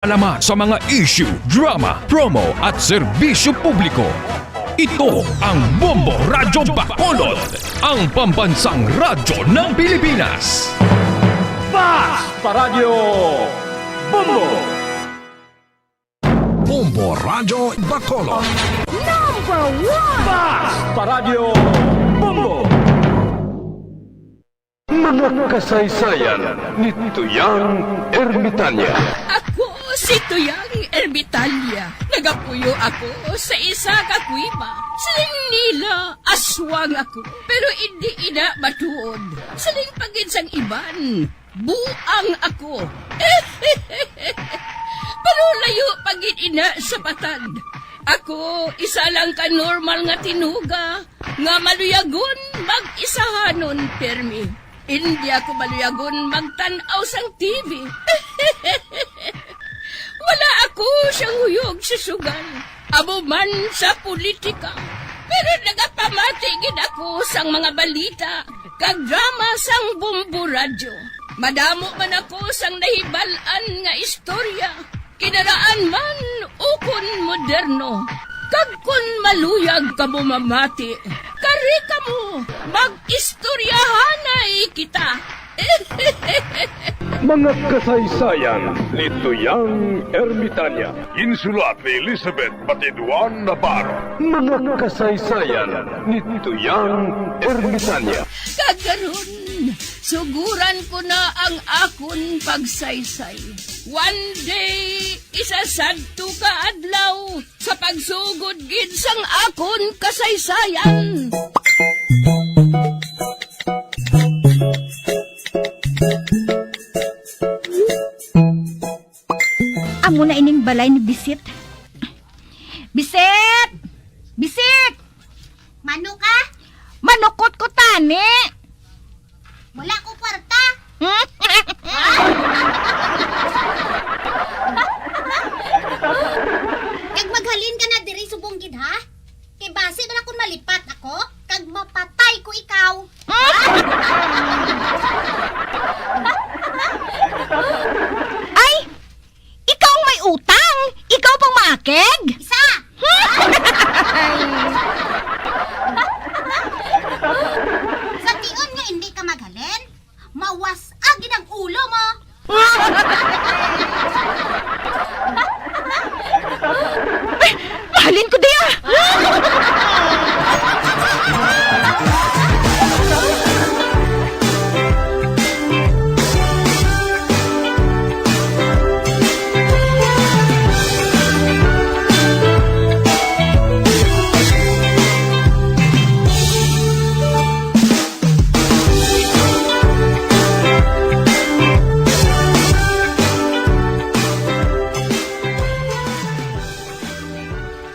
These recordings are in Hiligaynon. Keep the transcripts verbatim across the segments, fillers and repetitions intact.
Alamat sa mga issue, drama, promo at serbisyo publiko. Ito ang Bombo Radyo Bacolod, ang pambansang radyo ng Pilipinas. Basta Radyo Bombo! Bombo Radyo Bacolod. Number one! Basta Radyo Bombo! Mga kasaysayan ni Tuyang Ermitanya. Ako si Tuyang Ermitanya. Nagapuyo ako sa isa ka kuweba. Siling nila, aswang ako. Pero indi ina matuod. Siling pa gid sang iban, buang ako. Pero layo pa gid ina sa patag. Ako, isa lang ka normal nga tinuga nga maluyagon mag-isahanon pirmi. Indi ako maluyagon magtan-aw sang T V. Wala ako siyang huyog sa sugal, amo man sa politika. Pero nagapamati gid ako sang mga balita kag drama sang Bombo Radyo. Madamo man ako sang nahibal-an nga istorya, kinaraan man ukon moderno. Kag kon maluyag kamo mamati, kari kamo, mag-istoryahanay kita. Mga kasaysayan ni Tuyang Ermitanya. Insulat ni Elizabeth Batiduan Navarro. Mga kasaysayan ni Tuyang Ermitanya. Kag karon, suguran ko na ang akon pagsaysay. One day, isa sadto ka adlaw, sa pagsugod gid sang akon kasaysayan. Amo na ining balay ni Bisit. Bisit! Bisit! Mano ka? Manukot ko tani! Wala ko kwarta. Kag maghalin ka na diri subong gid, ha? Kay basi na lang kun malipat ako, kag mapatay ko ikaw. Ay! Ikaw ang may utang! Ikaw pang maakig! Isa! Sa tion nga hindi ka maghalin, mawas-a gid ang ulo mo! Ay, mahalin ko diya!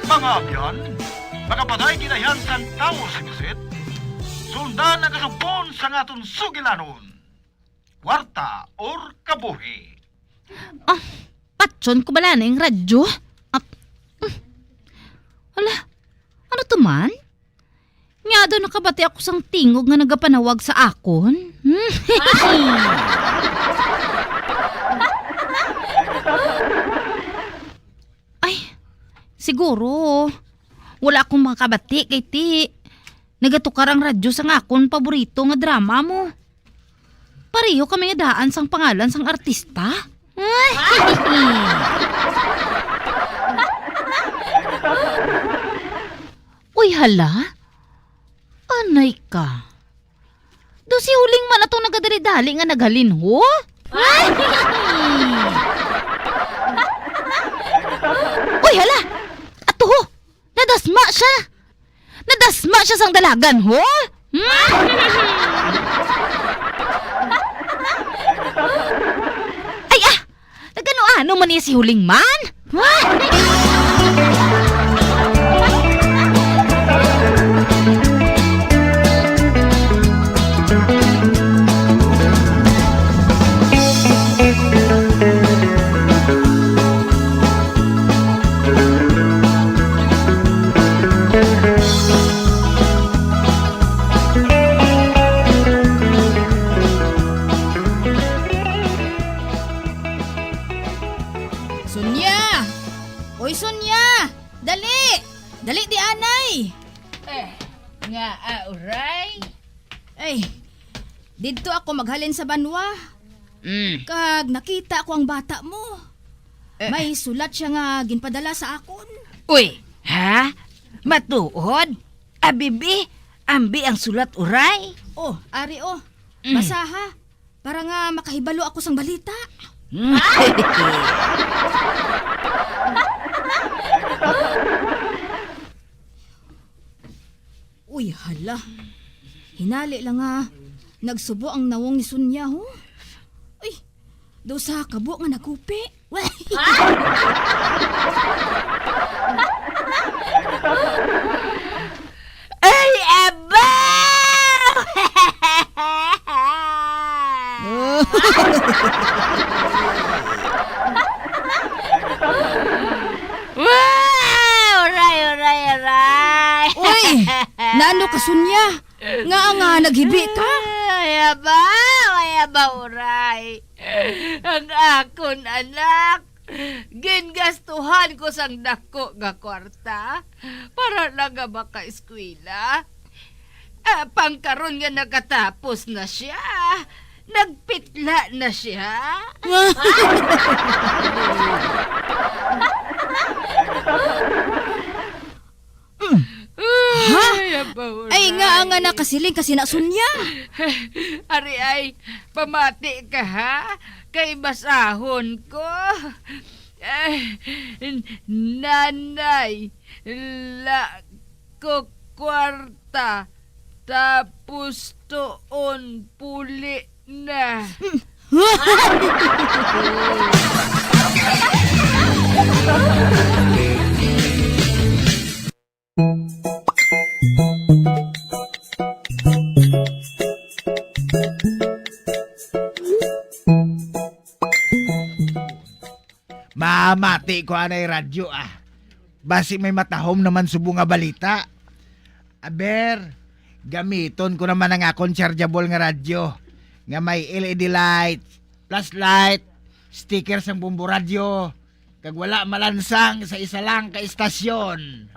Mga abyan, makapatay ginayan sang tawo si Bisit. Sundan ang kasugpon sang aton sugilanon. Kwarta or kabuhi? Ah, patyon ko bala na yung radyo? Ah, mm. Hala, ano to man? Nga daw nakabati ako sang tingog nga nagapanawag sa akon? Ay, siguro. Wala akong makabati kay ti nagatukar ang radyo sang akon paborito nga drama mo. Pareho kami nga daan sang pangalan sang artista. Uy, hala? Anay ka. Daw si Huling man atong nagadali-dali nga naghalin, ho? Uy, hala! Ato, ho! Nadasma siya! Nadasma siya sang dalagan, ho? Hmm? Ay, ah! Nagano-ano man niya si Huling man? Sonia! Oy, Sonia! Dali! Dali di anay! Eh, nga, ah, uray? Ay, didto ako maghalin sa banwa. Mm. Kag nakita ko ang bata mo. Eh. May sulat siya nga ginpadala sa akon. Uy, ha? Matuod? Abibi, ambi ang sulat, uray? Oh, ari, oh. Mm. Basaha, para nga makahibalo ako sang balita. Mm. Uy, hala. Hinali lang nga nagsubo ang nawong ni Sonia, ho. Uy, daw sa kabo nga nakupi. Ay, aba! Wow! Uray, uray, uray! Uy! Nano ka, Sonia? Nga nga naghibi ka? Ay, aba! Ay, aba, uray! Ang akon anak, gingastuhan ko sang dako nga kwarta para lang nga makaeskwela. Ah, pangkaron nga nakatapos na siya, nagpitla na siya. Mm. Ha? Ay, abaw, Ay, nga, nga uray. Nakasiling ka sina Sonia? Ari ay, pamati ka, ha? Kay basahon ko. Ay, nanay, la ko kwarta, tapos tuon puli na. Mamati ko anay radyo, ah. Basi may matahom naman subong nga balita. Aber, gamiton ko naman ang akon chargeable nga radyo nga may L E D light, flashlight, sticker sang Bombo Radyo, kag wala malansang sa isa lang ka istasyon.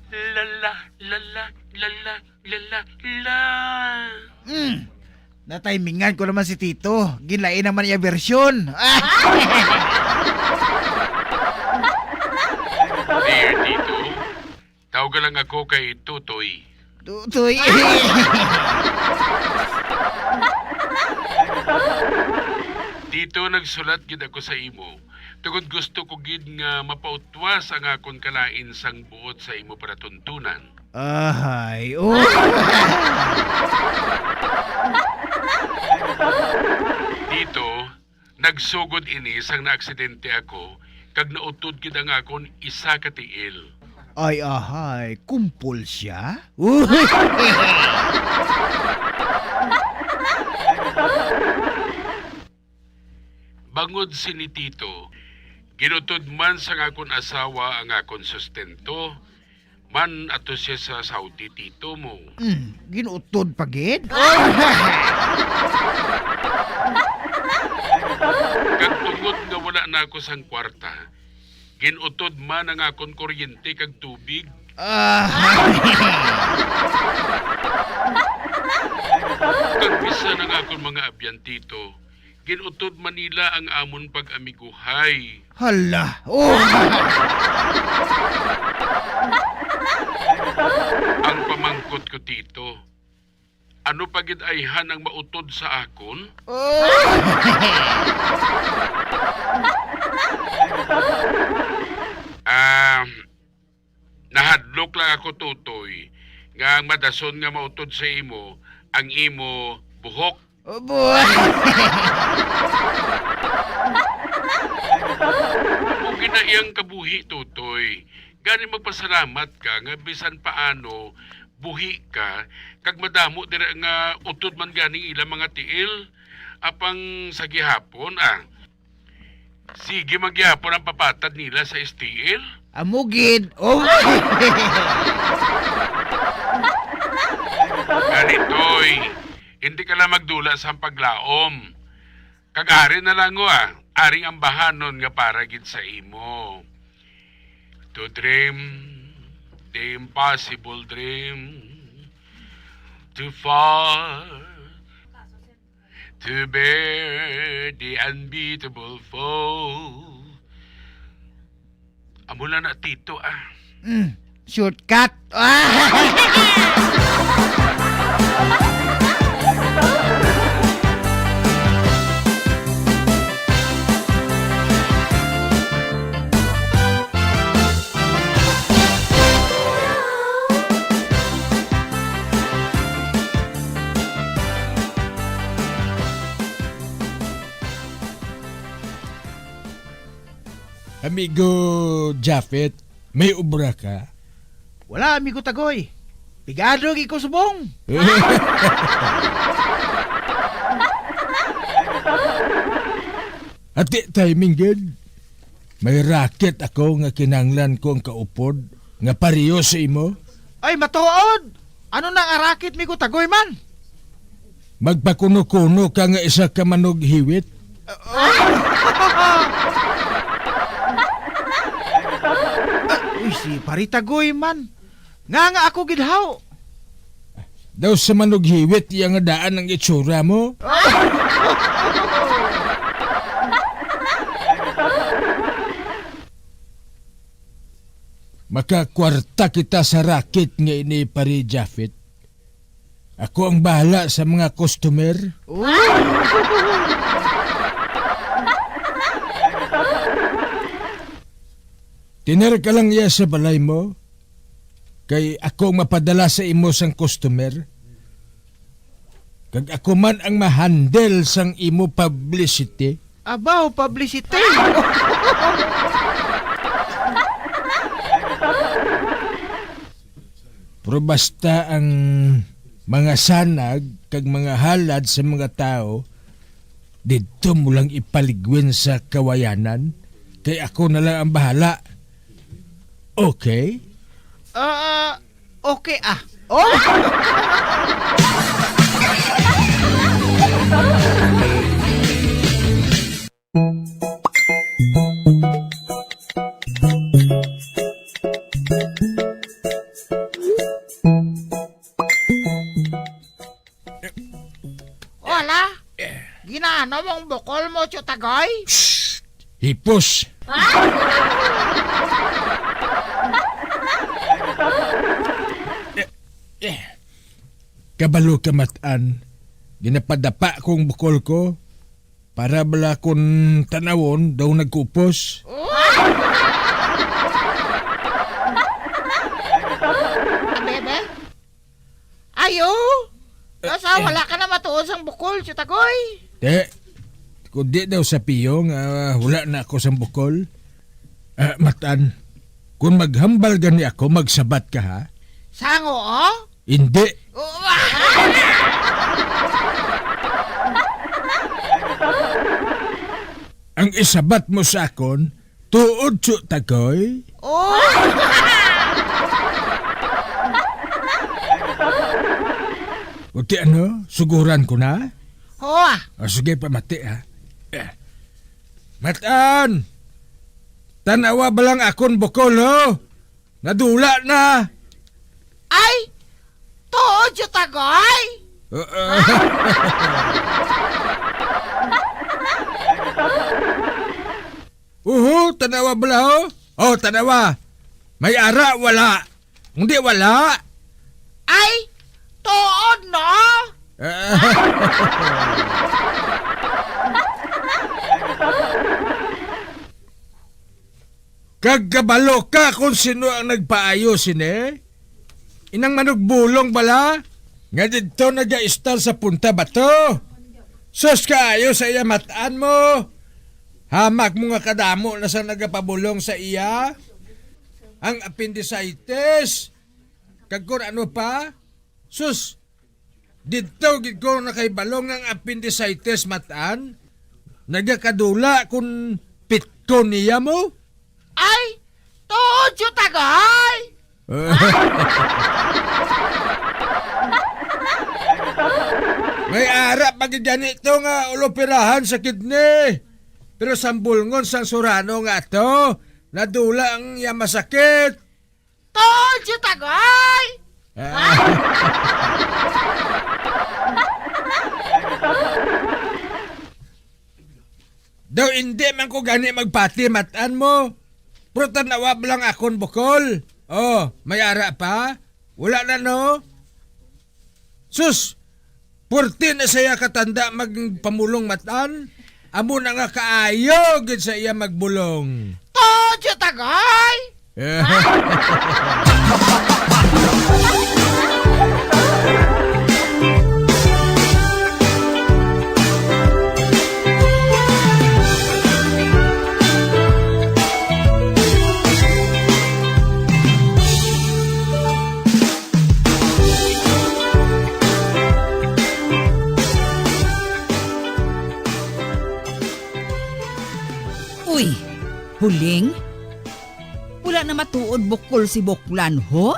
Lala, lala, lala, lala, la. Hmm. Natimingan ko naman si Tito. Ginlain naman iya bersyon. Dear Tito, tawagan lang ako kay Tutoy. Tutoy. Tito, nagsulat gid ako sa imo tungod gusto ko gid nga mapautwas ang akon kalain sang buot sa imo palatuntunan. Ahay, oh. Tito, nagsugod ini sang naaksidente ako kag nautod gid ang akon isa ka tiil. Ay, ahay, kumpol siya? Bangod sini, Tito, ginutod man sang akon asawa ang akon sustento, man ato siya sa Saudi, Tito mo. Mm, ginutod pa gid? Kag tungod nga wala na ako sang kwarta, ginutod man ang akon kuryente kag tubig. Ah. Kag bisan ang akon mga abyan, Tito, ginutod man nila ang amon pag-amiguhay. Hala. Oh. Ang pamangkot ko, Tito, ano pa gid ayhan ang mautod sa akon? Oh. Ah, nahadlok lang ako, Tutoy, nga ang madason nga mautod sa imo ang imo buhok. Obo. Amo gid na iyang kabuhi, Tutoy. Gani magpasalamat ka nga bisan paano buhi ka, kag madamo dira nga utod man ganing ilang mga tiil. Apang sa gihapon, ah, sige man gihapon ang papatad nila sa S T L. Amo gid. Oh. Gani, Toy, Hindi ka lang magdula sa paglaom. Kag ari na lang, ah, aring ambahanon nga para gid sa imo. To dream the impossible dream, to fall to bear the unbeatable foe. Amo lang na, Tito, ah. Mm, shortcut. Amigo Japhet, may obra ka? Wala, amigo Tagoy. Pigado gid ko subong. Ati, timing gid. May raket ako nga kinahanglan ko ang kaupod nga pareho sa imo. Ay, matuod! Ano na nga raket, migo Tagoy man? Magpakuno-kuno ka nga isa ka manughiwit. Uy, si Pari Tagoy man. Nga nga ako gid haw. Daw sa manughiwit iya nga daan ang itsura mo? Makakwarta kita sa raket nga ini, Pari Japhet. Ako ang bahala sa mga customer. Oh! Tener ka lang iya sa balay mo, kay ako ang mapadala sa imo sang customer. Kag ako man ang ma-handle sang imo publicity. Abaw, publicity! Pero basta ang mga sanag kag mga halad sa mga tawo, didto mo lang ipaligwin sa kawayanan, kay ako na lang ang bahala. Okay? Ah, okay, ah. Oh! Wala? Ginano mong bukol mo, Tiyutagoy? Shh! Hipos! Eh, eh. Kabalo ka, Matan. Ginapadapa kong bukol ko. Para bala kun tanawon daw nagkupos. Bebe? Ayo! Nasa Eh, eh. wala ka na matuod sang bukol, Tiyutagoy. Te, kundi daw sa piyo nga wala na ako sang bukol. Ah, Matan, kung maghambal gani ako, magsabat ka, ha? Sango, oh? Hindi. Oh, Ang isabat mo sa akon, tuod, Tiyutagoy? Oh! O ti ano, suguran ko na? Ho, ah. O, sige, pamati, ha. Eh. Matan! Tanawa ba lang akon bukol, ho? Nadula na. Ay, tuod, Tiyutagoy? Uho, tanawa bala, ho? Oh, tanawa. May ara, wala. Hindi, wala. Ay, tuod, no? Kag kabalo ka kung sino ang nagpaayo sini? Inang manugbulong bala nga didto nagaistar sa Punta Bato. Sus, kaayo sa iya, Matan mo. Hamak mo nga kadamo na sang nagapabulong sa iya. Ang appendicitis. Kag kung ano pa. Sus, didto gid ko nakahibalo nga ang appendicitis, Matan, nagakadula kun pitko niya mo. Ay, tuod, Tiyutagoy! May ara pa gid gani to nga uloperahan sa kidney. Pero sambulngon sang surano nga to, nadula ang iya masakit. Tuod, Tiyutagay! Ah. Daw indi man ko gani magpati, mat-an mo. Pero tanawa lang akon bukol. Oh, may ara pa? Wala na, no? Sus, purti na siya katanda magpamulong, mat-an. Amo na nga kaayo gid sa iya magbulong. Tuod, Tiyutagay! Uy, Huling, wala na matuod bukol si Buklan, ho?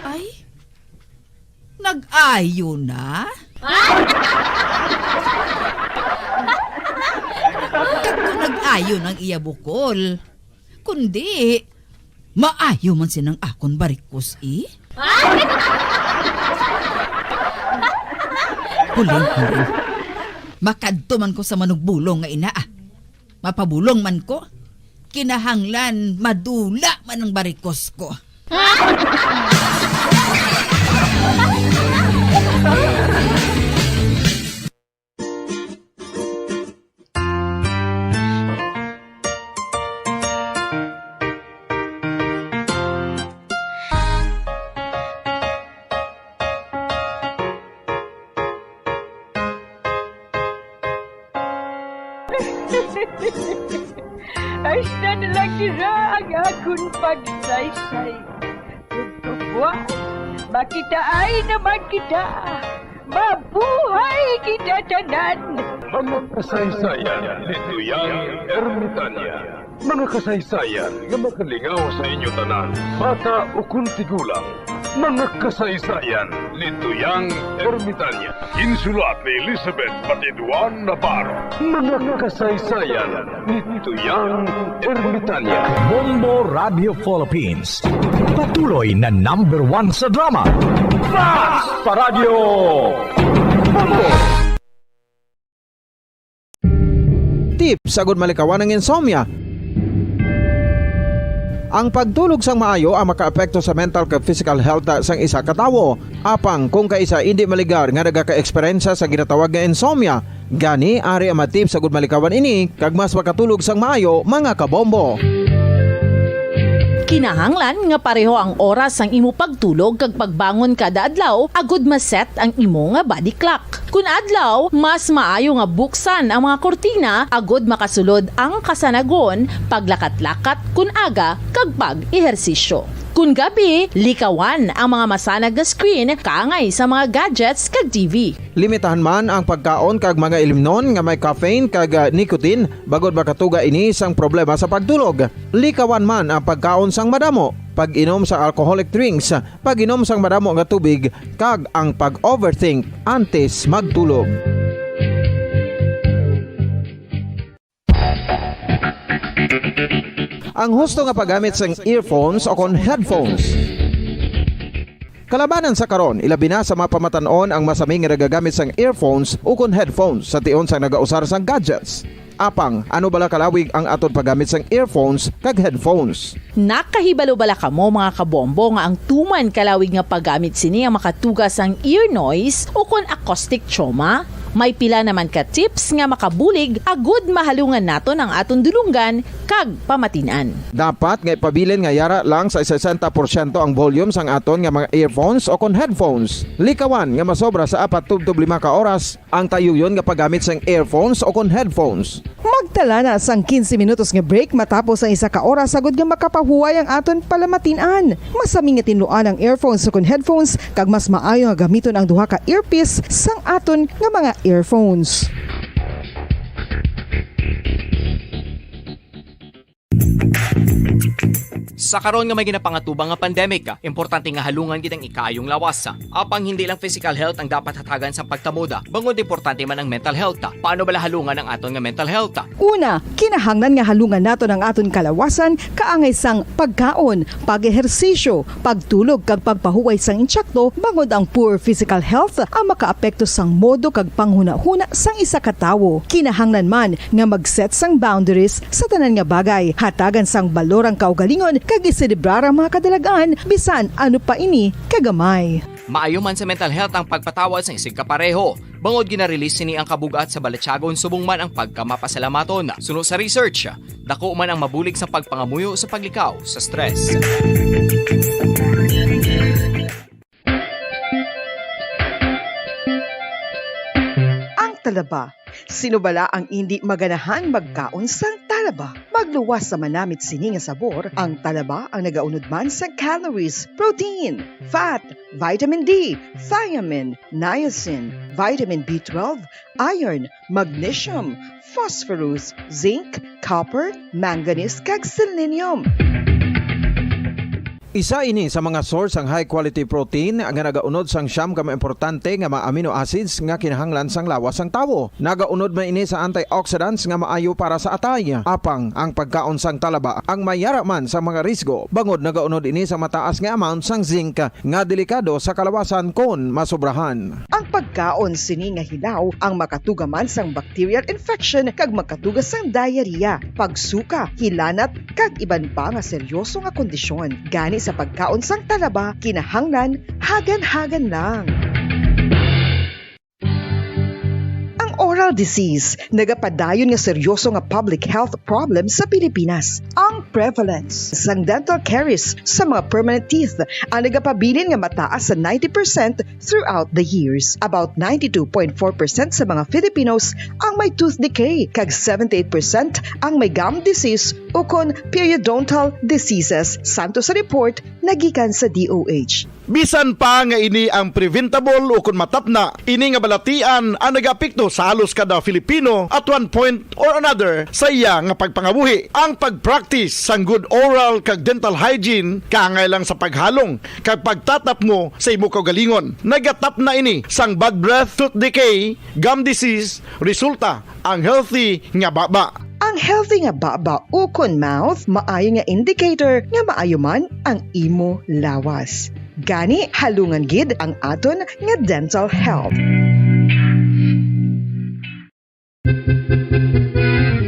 Ay, nag-ayo na? Kag kung nag-ayo nang iya bukol, kundi maayo man sining akon barikos, eh. Huling, huling. Makadto man ko sa manugbulong nga ina, ah. Mapabulong man ko. Kinahanglan madula man ang barikos ko. Hasta na lang dira ang akon pagsaysay. Ug buwas, makitaay naman kita. Mabuhay kita tanan! Mga kasaysayan ni Tuyang Ermitanya. Mga kasaysayan nga makalingaw sa inyo tanan, bata ukon tigulang. Mga kasaysayan ni Tuyang Ermitanya. Insulat ni Elizabeth Batiduan Navarro. Mga kasaysayan ni Tuyang Ermitanya. Bombo Radio Philippines. Patuloy na number one sa drama. Fast Paradyo Bombo! Tips agud malikawan ang insomnia. Ang pagtulog sang maayo ang makaapekto sa mental kag physical health sang isa ka tawo. Apang kung kaisa indi maligar nga nagaka-eksperyensya sa ginatawag nga insomnia, gani ari ang mga tips agud malikawan ini kag mas makatulog sang maayo, mga kabombo. Kinahanglan nga pareho ang oras sang imo pagtulog kag pagbangon kada adlaw agud ma-set ang imo nga body clock. Kun adlaw, mas maayo nga buksan ang mga kurtina agud makasulod ang kasanagon, paglakat-lakat kun aga, kag pag-ehersisyo. Kun gabi, likawan ang mga masanag nga screen kaangay sa mga gadgets kag T V. Limitahan man ang pagkaon kag mga ilimnon nga may caffeine kag, ah, nicotine, bangod makatuga ini sang problema sa pagtulog. Likawan man ang pagkaon sang madamo, pag-inom sa alcoholic drinks, pag-inom sang madamo nga tubig, kag ang pag-overthink antes magtulog. Ang husto nga paggamit sang earphones o kon headphones. Kalabanan sa karon, ilabi na sa mga pamatan-on ang masami nga nagagamit sang earphones o kon headphones sa tion sang nagausar sang gadgets. Apang, ano bala kalawig ang aton paggamit sang earphones kag headphones? Nakahibalo bala kamo, mga kabombo, nga ang tuman kalawig nga paggamit sini ang makatuga sang ear noise o kon acoustic trauma? May pila naman ka tips nga makabulig agud mahalungan naton ang aton dulonggan kag pamatin-an. Dapat nga ipabilin nga yara lang sa sesenta porsyento ang volume sang aton nga mga earphones o kon headphones. Likawan nga masobra sa apat tubtob lima ka oras ang tayuyon nga paggamit sang earphones o kon headphones. Magtala na sang quince minutos nga break matapos ang isa ka oras, agud nga makapahuway ang aton palamatin-an. Masami nga tinluan ang earphones o kon headphones, kag mas maayo nga gamiton ang duha ka earpiece sang aton nga mga earphones. Sa karon nga may ginapangatubang nga pandemic, importante nga halungan gid ang ikaayong lawas. Apang hindi lang physical health ang dapat hatagan sa pagtamod, bangod importante man ang mental health. Paano bala halungan ang aton nga mental health? Una, kinahanglan nga halungan naton ang aton kalawasan kaangay sang pagkaon, pag-ehersisyo, pagtulog kag pagpahuway sang intsakto, bangod ang poor physical health ang makaapekto sang modo kag panghunahuna sang isa ka tawo. Kinahanglan man nga mag-set sang boundaries sa tanan nga bagay, hatagan sang balor ang kaugalingon kag iselebrar ang mga kadalagan, bisan ano pa ini kagamay. Maayo man sa mental health ang pagpatawad sa isigkapareho, bangod gina-release sini ang kabug-at sa balatyagon subong man ang pagkamapasalamaton. Suno sa research, dako man ang mabulig sa pagpangamuyo sa paglikaw sa stress. Ang talaba. Sino bala ang indi maganahang magkaon sang talaba? Magluwas sa manamit sini nga sabor, ang talaba ang nagaunod man sa calories, protein, fat, vitamin D, thiamine, niacin, vitamin B twelve, iron, magnesium, phosphorus, zinc, copper, manganese, kag selenium. Isa ini sa mga source sang high quality protein nga nagaunod sang siyam ka mga importante nga mga amino acids nga kinahanglan sang lawas sang tawo. Nagaunod man ini sa antioxidants nga maayo para sa atay. Apang ang pagkaon sang talaba ang may yara man sa mga risgo, bangod nagaunod ini sa mataas nga amount sang zinc nga delikado sa kalawasan kon masobrahan. Ang pagkaon sini nga hilaw ang makatuga man sang bacterial infection kag makatuga sang diarrhea, pagsuka, hilanat, kag iban pa nga seryoso nga kondisyon. Gani sa pagkaon sang talaba, kinahanglan hagan-hagan lang. Ang oral disease nagapadayon nga seryoso nga public health problem sa Pilipinas. Ang prevalence sang dental caries sa mga permanent teeth ang nagapabilin nga mataas sa ninety percent throughout the years. About ninety-two point four percent sa mga Filipinos ang may tooth decay, kag seventy-eight percent ang may gum disease ukon periodontal diseases, santo sa report nga gikan sa D O H. Bisan pa nga ini ang preventable ukon matapna, ini nga balatian ang nagaapekto sa halos kada Filipino at one point or another sa iya nga pagpangabuhi. Ang pag-practice sang good oral kag dental hygiene kaangay lang sa paghalong kag pagtatapmo sa imo kaugalingon. Nagatapna ini sang bad breath, tooth decay, gum disease, resulta ang healthy nga baba. Ang healthy nga baba ukon mouth maayo nga indicator nga maayo man ang imo lawas. Gani, halungan gid ang aton nga dental health.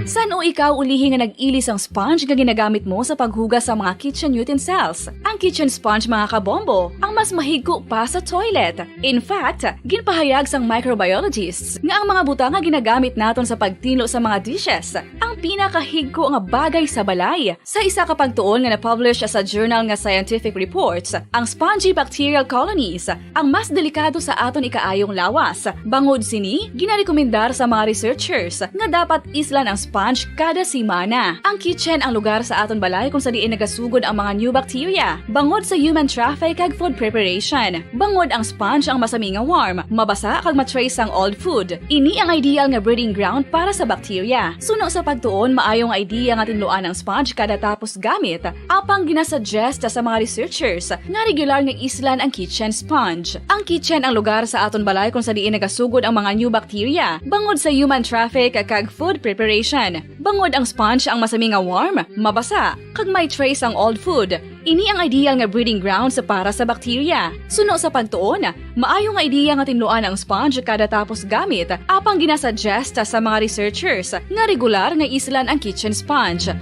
San-o ikaw ulihi nga nag-ili sang sponge nga ginagamit mo sa paghugas sa mga kitchen utensils? Ang kitchen sponge, mga kabombo, ang mas mahigko pa sa toilet. In fact, ginpahayag sang microbiologists nga ang mga butang nga ginagamit naton sa pagtinlo sa mga dishes ang pinakahigko nga bagay sa balay. Sa isa ka pagtuon nga na-publish sa journal nga Scientific Reports, ang spongy bacterial colonies ang mas delikado sa aton ikaayong lawas. Bangod sini, ginarekomendar sa mga researchers nga dapat islan ang sponge kada semana. Ang kitchen ang lugar sa aton balay kung sa diin nagasugod ang mga new bacteria, bangod sa human traffic kag food preparation. Bangod ang sponge ang masami nga warm, mabasa kag ma-trace sang old food. Ini ang ideal nga breeding ground para sa bacteria. Suno sa pagtuon, maayo nga idea nga tinluan ang sponge kada tapos gamit. Apang ginasuggest sa mga researchers nga regular nga islan ang kitchen sponge. Ang kitchen ang lugar sa aton balay kung sa diin nagasugod ang mga new bacteria, bangod sa human traffic kag food preparation. Bangod ang sponge ang masami nga warm, mabasa, kag may trace ang old food. Ini ang ideal nga breeding grounds para sa bacteria. Suno sa pagtuon, maayo nga idea nga tinluan ang sponge kada tapos gamit, apang ginasuggest sa mga researchers nga regular nga islan ang kitchen sponge.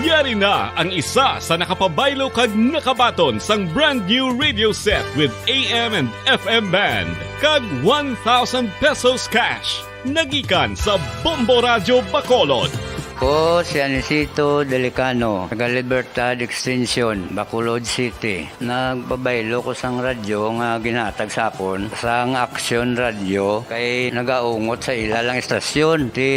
Yari na ang isa sa nakapabaylo kag nakabaton sang brand new radio set with A M and F M band kag one thousand pesos cash. Nagikan sa Bombo Radyo Bacolod. Ko si Anisito Delicano, taga Libertad Extension, Bacolod City. Nagpabaylo ko sang radyo nga ginhatag sa akon sang Aksyon Radyo kay nagaungot sa ila lang istasyon. Ti,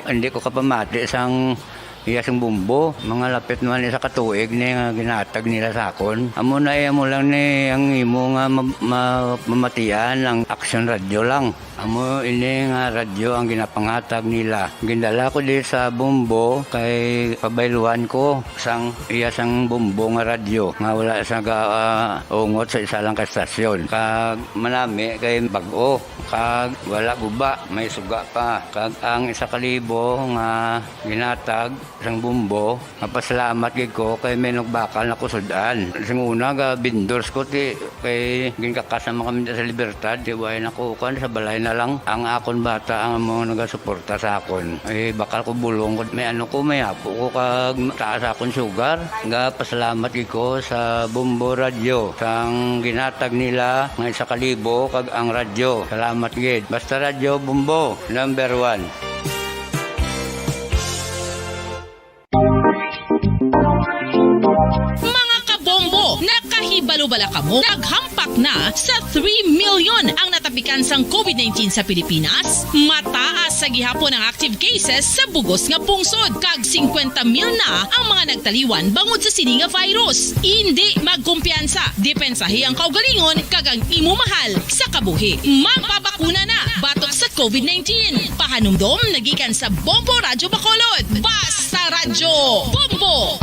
hindi ko kapamati sang Iya sang Bombo, mga lapit man isa ka tuig ni nga ginatag nila sa akon. Amo na, eh, amo lang ni ang imo nga ma-, ma-, mamatian ang Aksyon Radyo lang. Amo ini nga radyo ang ginapangatag nila. Gindala ko di sa Bombo kay pabayluan ko sang iya sang Bombo nga radyo nga wala sa ga-, ah, ungot sa isa lang ka estasyon. Kag manami kay bag-o, kag wala guba, may suga pa. Kag ang isa ka libo nga ginatag sang Bombo, mapasalamat gid ko kay may nagbakal na ko sud-an. Sing una, ga vendors ko, ti, kay ginkakas naman kami sa Libertad, ti, way na ko, kuwan, sa balay na lang. Ang akon bata ang amo nagasuporta sa akon. Eh, bakal ko bulong ko, may ano ko, may apo ko, kag taas akon sugar. Ga pasalamat gid ko sa Bombo Radyo, sang ginatag nila nga isa ka libo, kag ang radyo. Salamat gid. Basta Radyo Bombo, number one. Mga kabombo, nakahibalo bala kamo? Naghampak na sa three million ang natapikan sang covid nineteen sa Pilipinas. Mataas sa gihapon ang active cases sa bugos nga pungsod, kag singkwenta mil na ang mga nagtaliwan bangod sa sini nga virus. Indi magkumpiyansa, depensahi ang kaugalingon kag ang imo mahal sa kabuhi. Magpabakuna na batok sa covid nineteen. Pahanumdom na gikan sa Bombo Radyo Bacolod. Basta Radyo Bombo!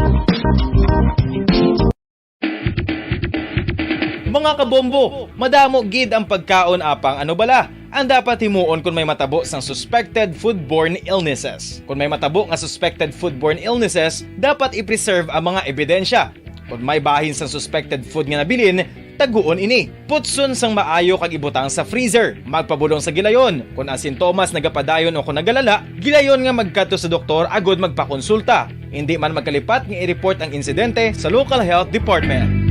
Mga kabombo, madamo gid ang pagkaon, apang ano bala ang dapat himuon kon may matabo sang suspected foodborne illnesses? Kon may matabo nga suspected foodborne illnesses, dapat i-preserve ang mga ebidensya. Kon may bahin sang suspected food nga nabilin, taguon ini. Putson sang maayo kag ibutang sa freezer. Magpabulong sa gilayon. Kon ang sintomas nagapadayon o kon nagalala, gilayon nga magkadto sa doktor agud magpakonsulta. Indi man magkalipat nga i-report ang insidente sa local health department.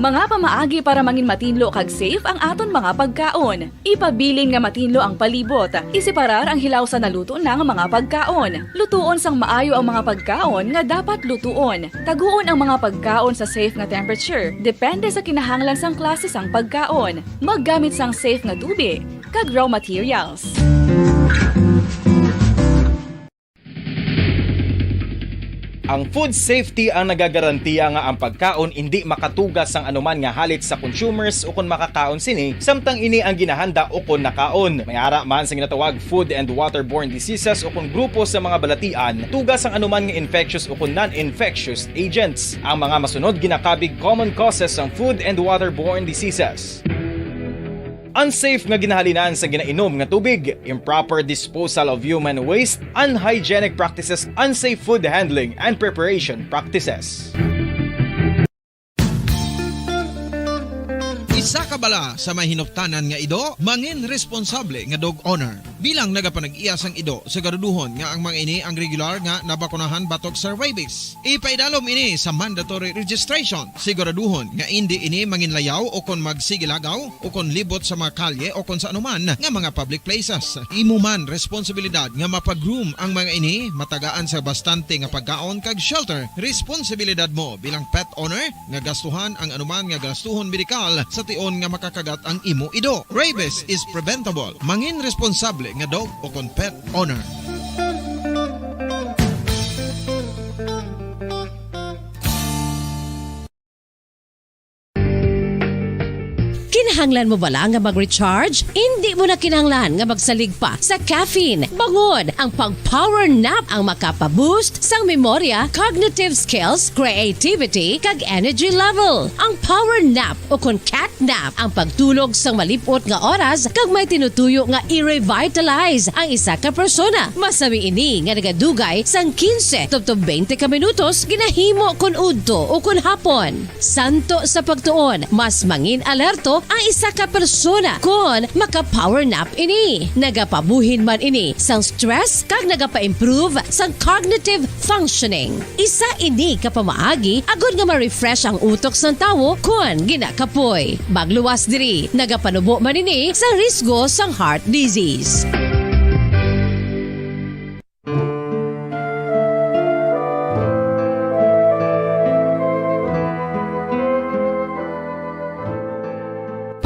Mga pamaagi para mangin matinlo kag safe ang aton mga pagkaon. Ipabilin nga matinlo ang palibot. Iseparar ang hilaw sa naluto na nga mga pagkaon. Lutuon sang maayo ang mga pagkaon nga dapat lutuon. Taguon ang mga pagkaon sa safe nga temperature, depende sa kinahanglan sang klase sang pagkaon. Maggamit sang safe nga tubi kag raw materials. Ang food safety ang nagagarantiya nga ang pagkaon indi makatuga sang anuman nga halit sa consumers ukon makakaon sini, samtang ini ang ginahanda ukon nakaon. May ara man sa ginatawag food and waterborne diseases ukon grupo sa mga balatian, tuga sang anuman nga infectious ukon non-infectious agents. Ang mga masunod ginakabig common causes sang food and waterborne diseases. Unsafe nga ginahalinan sa ginainom nga tubig, improper disposal of human waste, unhygienic practices, unsafe food handling and preparation practices. Isa ka bala sa may hinuptanan nga ido, mangin responsable nga dog owner. Bilang nagapanag-iya sang ido, siguraduhon nga ang mga ini ang regular nga nabakunahan batok sa rabies. Ipaidalom ini sa mandatory registration. Siguraduhon nga indi ini manginlayaw o kon magsigilagaw o kon libot sa mga kalye o kon sa anuman nga mga public places. Imo man responsibilidad nga mapa-groom ang mga ini, matagaan sa bastante nga pagkaon kag shelter. Responsibilidad mo bilang pet owner nga gastuhan ang anuman nga gastuhon medikal sa tion nga makakagat ang imo ido. Rabies is preventable. Mangin responsable nga dog o kon pet owner. Kinahanglan mo bala nga mag-recharge? Indi mo na kinahanglan nga magsalig pa sa caffeine. Bangod ang pag-power nap ang makapa-boost sang memorya, cognitive skills, creativity, kag energy level. Ang power nap o kon cat nap ang pagtulog sang malip-ot nga oras kag may tinutuyo nga i-revitalize ang isa ka persona. Masami ini nga nagadugay sang quince tubtob twenty ka minutos ginahimo kon udto o kon hapon. Santo sa pagtuon, mas mangin-alerto ang isa ka persona kon maka-power nap ini. Nagapabuhin man ini sang stress kag nagapa-improve sang cognitive functioning. Isa ini ka pamaagi agod nga ma-refresh ang utok sang tawo kon ginakapoy. Magluwas diri, nagapanubo man ini sa risgo sang heart disease.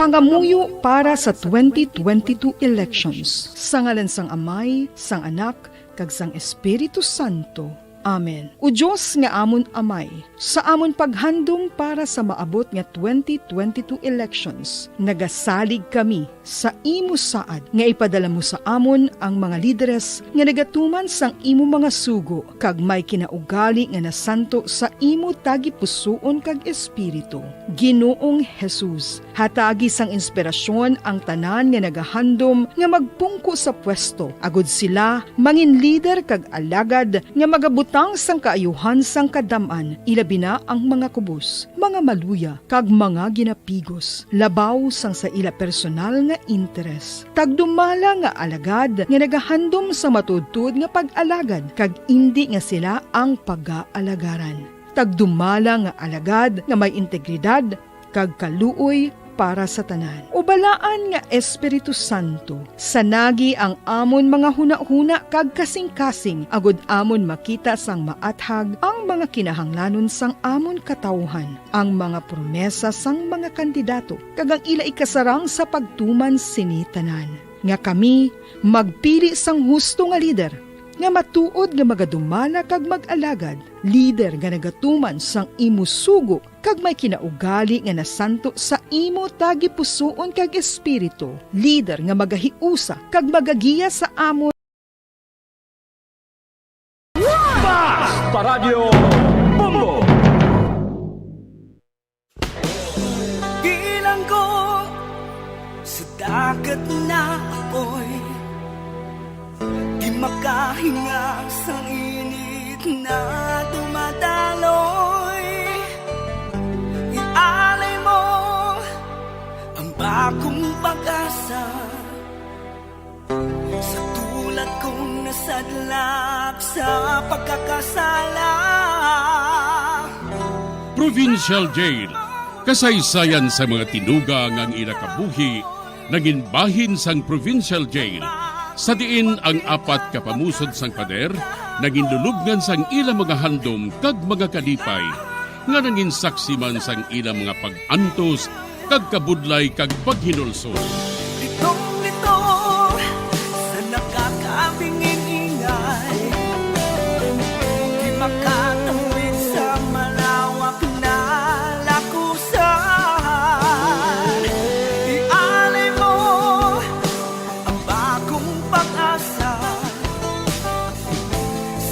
Pangamuyo para sa twenty twenty-two elections. Sa ngalan sang Amay, sang Anak, kag sang Espiritu Santo. Amen. O Dios nga amon Amay, sa amon paghandom para sa maabot nga twenty twenty-two elections, nagasalig kami sa imo saad nga ipadala mo sa amon ang mga lideres nga nagatuman sang imo mga sugo kag may kinaugali nga nasanto sa imo tagipusoon kag espiritu. Ginoong Jesus, hatagi sang inspirasyon ang tanan nga nagahandom nga magpungko sa pwesto, agud sila mangin lider kag alagad nga magabutang sang kaayuhan sang kadam-an, ilabi na ang mga kubos, mga maluya, kag mga ginapigos, labaw sang sa ila personal nga interes. Tagdumala nga alagad nga nagahandom sa matuodtuod nga pag-alagad, kag indi nga sila ang pagaalagaran. Tagdumala nga alagad nga may integridad kag kaluoy para sa tanan. O Balaan nga Espiritu Santo, sanagi ang amon mga hunahuna kag kasingkasing, agud amon makita sang maathag ang mga kinahanglanon sang amon katawuhan, ang mga promesa sang mga kandidato, kag ang ila ikasarang sa pagtuman sini tanan, nga kami magpili sang husto nga lider, nga matuod nga magadumala kag mag-alagad, lider nga nagatuman sang imo sugo kag may kinaugali nga nasanto sa imo tagipusoon kag espiritu, lider nga magahiusa kag magagiya sa amon. Basta Radyo Bombo! Bilanggo sa dagat na apoy, di makahinga sang init na dumadaloy. Ialay mo ang bagong pag-asa sa tulad kong nasadlak sa pagkakasala. Provincial Jail, kasaysayan sa mga tinuga nga ang ila kabuhi nangin bahin sang Provincial Jail, sa diin ang apat ka pamusod sang pader nangin lulubngan sang ila mga handom kag mga kalipay, nga nangin saksi man sang ila mga pag-antos kag kabudlay kag paghinulsol. Litong-litong sa nakakabingin-ingay, di makatawid sa malawak na lakusan. Ialay mo ang bagong pag-asa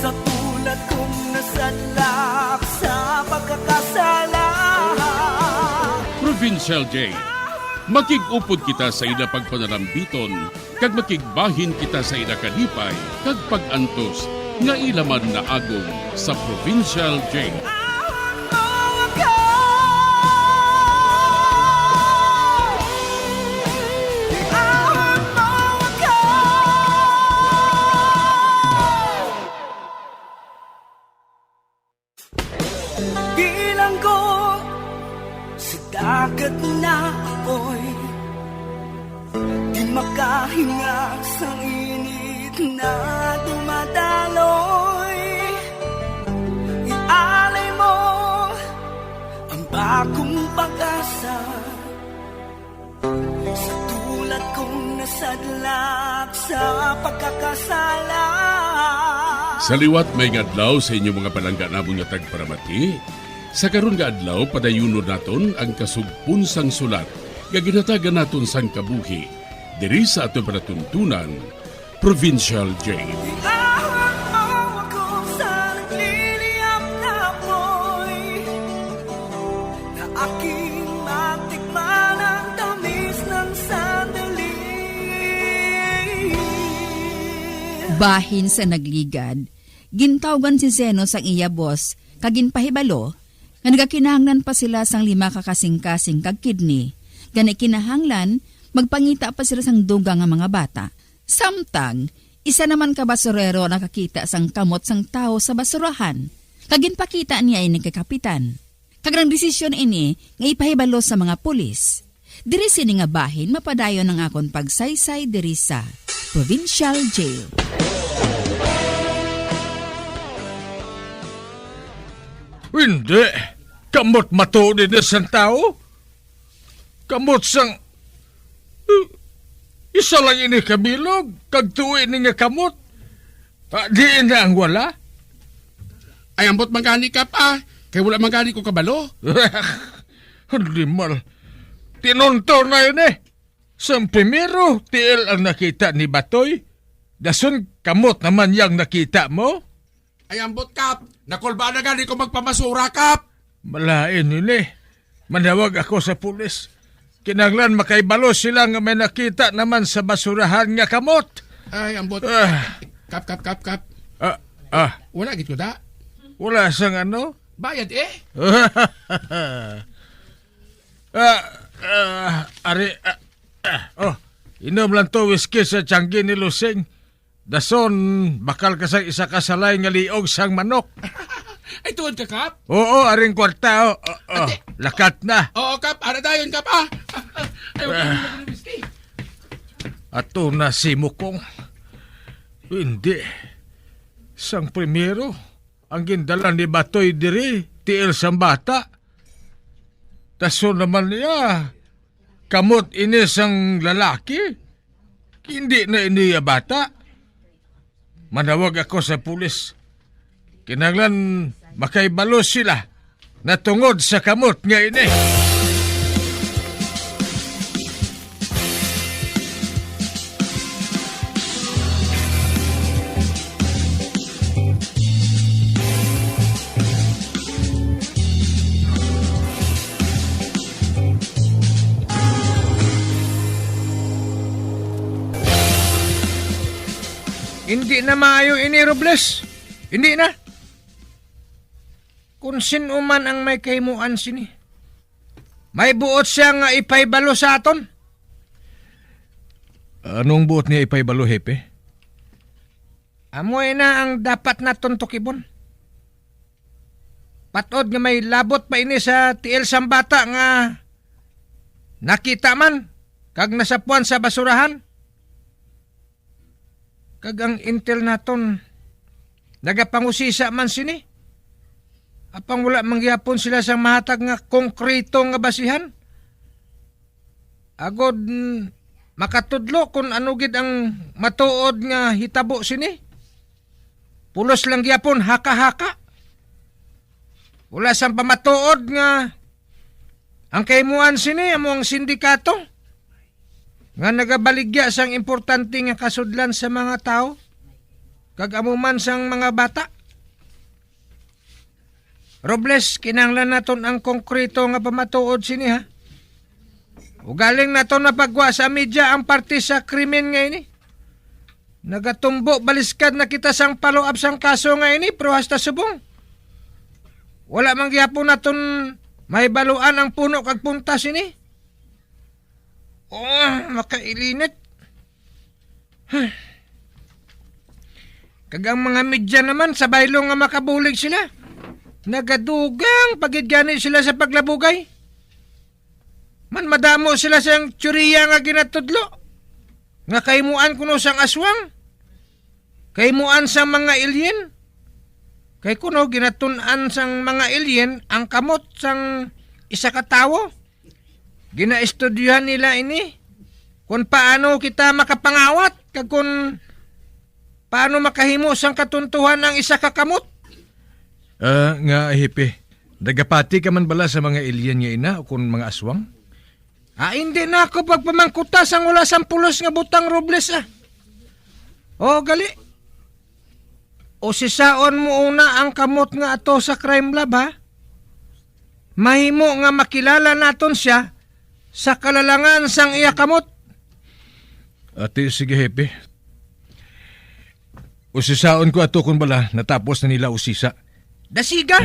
sa tulad kong nasadlak sa pagkakasala. Provincial Jail. Makig-upod kita sa ila pagpanalambiton, kag makigbahin kita sa ila kalipay kag pag-antos nga ila man naagom sa Provincial Jail. Bilanggo sa dagat na apoy, di makahinga sang init na dumadaloy. Ialay mo ang bagong pag-asa sa tulad kong nasadlak sa pagkakasala. Sa liwat, maayong adlaw sa inyo, mga palangga namon nga tagparamati. Sa karon nga adlaw, padayunon naton ang kasugpon sang sulat nga ginhatagan naton sang kabuhi diri sa aton palatuntunan, Provincial Jail. Iahon mo ako sa nagliliyab na apoy, na aking matikman ang tamis ng sandali. Bahin sa nagligad, gintawgan si Zeno sang iya boss kag ginpahibalo nga nagakinahanglan pa sila sang lima ka kasingkasing kag kidney, gani kinahanglan magpangita pa sila sang dugang nga mga bata. Samtang, isa naman ka basurero ang nakakita sang kamot sang tawo sa basurahan, kag ginpakita niya ini kay kapitan. Kag nagdesisyon ini nga ipahibalo sa mga pulis. Diri sini nga bahin mapadayon ang akon pagsaysay diri sa Provincial Jail. Hindi. Kamot matuod ini sang tawo. Kamot sang Isa lang ini ka bilog, kag tuo ini nga kamot. Ah, diin na ang wala? Ay, ambot man gani, Kap, ah. Kay wala man gani ko kabalo. Limal. Tinunto na ini. Sang primero, tiil ang nakita ni Batoy. Dason kamot naman yang nakita mo? Ay, ambot, Kap. Nakulba na gani ko magpamasura, Kap. Malain ini. Manawag ako sa pulis. Kinahanglan makaibalo sila nga may nakita naman sa basurahan nga kamot. Ay, ambot. Ah. Kap, Kap, Kap, Kap. Ah, ah. Wala gid ko da. Wala sang ano? Bayad eh. Ah, ah, ari, ah, ah, oh, inom lang to whiskey sa tiyanggi ni Lusing. Dason, bakal ka sang isa ka salay nga liog sang manok. Ay, tuod ka, Kap? Oo, aring kwarta, oh. Oh, oh. Ate. Lakat na. Oo, Kap. Ara dayon, Kap, ah. Ay, wag Ah. Kang whiskey. Ato na si Mukong. Hindi. Sang primero, ang gindala ni Batoy diri, tiil sang bata. Dason naman niya, kamot ini sang lalaki. Hindi na ini iya bata. Manawag ako sa pulis. Kinahanglan makaibalo sila natungod sa kamot nga ini. Hindi na maayo ini, Robles. Hindi na. Kung sin-o man ang may kahimuan sini, may buot siya nga ipahibalo sa aton. Anong buot niya ipahibalo, Hepe? Amo na ang dapat naton tukibon. Patod nga may labot pa ini sa tiil sang bata nga nakita man kag nasapuan sa basurahan. Kag ang intel naton nagapangusisa man sini. Apang wala man gihapon sila sang mahatag nga konkreto nga basihan. Agod, mm, makatudlo kon ano gid ang matuod nga hitabo sini. Pulos lang gyapon, haka-haka. Wala sang pamatuod nga ang kahimuan sini amo ang sindikato nga nagabaligya sang importante nga kasudlan sa mga tawo, kag amo man sang mga bata. Robles, kinahanglan naton ang konkreto nga pamatuod sini, ha? Ugaling naton mapagwa sa media ang parte sa krimen nga ini. Nagatumbo baliskad na kita sang follow-up sang kaso nga ini, pero hasta subong, wala man gihapon naton mahibaluan ang puno kag punta sini. Oh, makailinit. Kag ang mga media naman, sa baylo nga makabulig sila, nagadugang pa gid gani sila sa paglabugay. Man madamo sila sang teorya nga ginatudlo, nga kahimuan kuno sang aswang, kahimuan sang mga alien. Kay kuno ginatun-an sang mga alien ang kamot sang isa ka tawo. Ginaestudyohan nila ini, kung paano kita makapangawat, kag kung paano makahimo sang katuntuhan ang isa ka kamot. Ah, nga, Hepe, nagapati ka man bala sa mga alien nga ina o kon mga aswang? Ah, hindi na ako pagpamangkuta sang wala sang pulos nga butang, Robles, ah. O, gali. Usisaon mo una ang kamot nga ato sa crime lab, ha? Mahimo nga makilala naton sia sa kalalangan sang iya kamot. Ati, sige, Hepe. Usisaon ko ato kon bala natapos na nila usisa. Dasiga!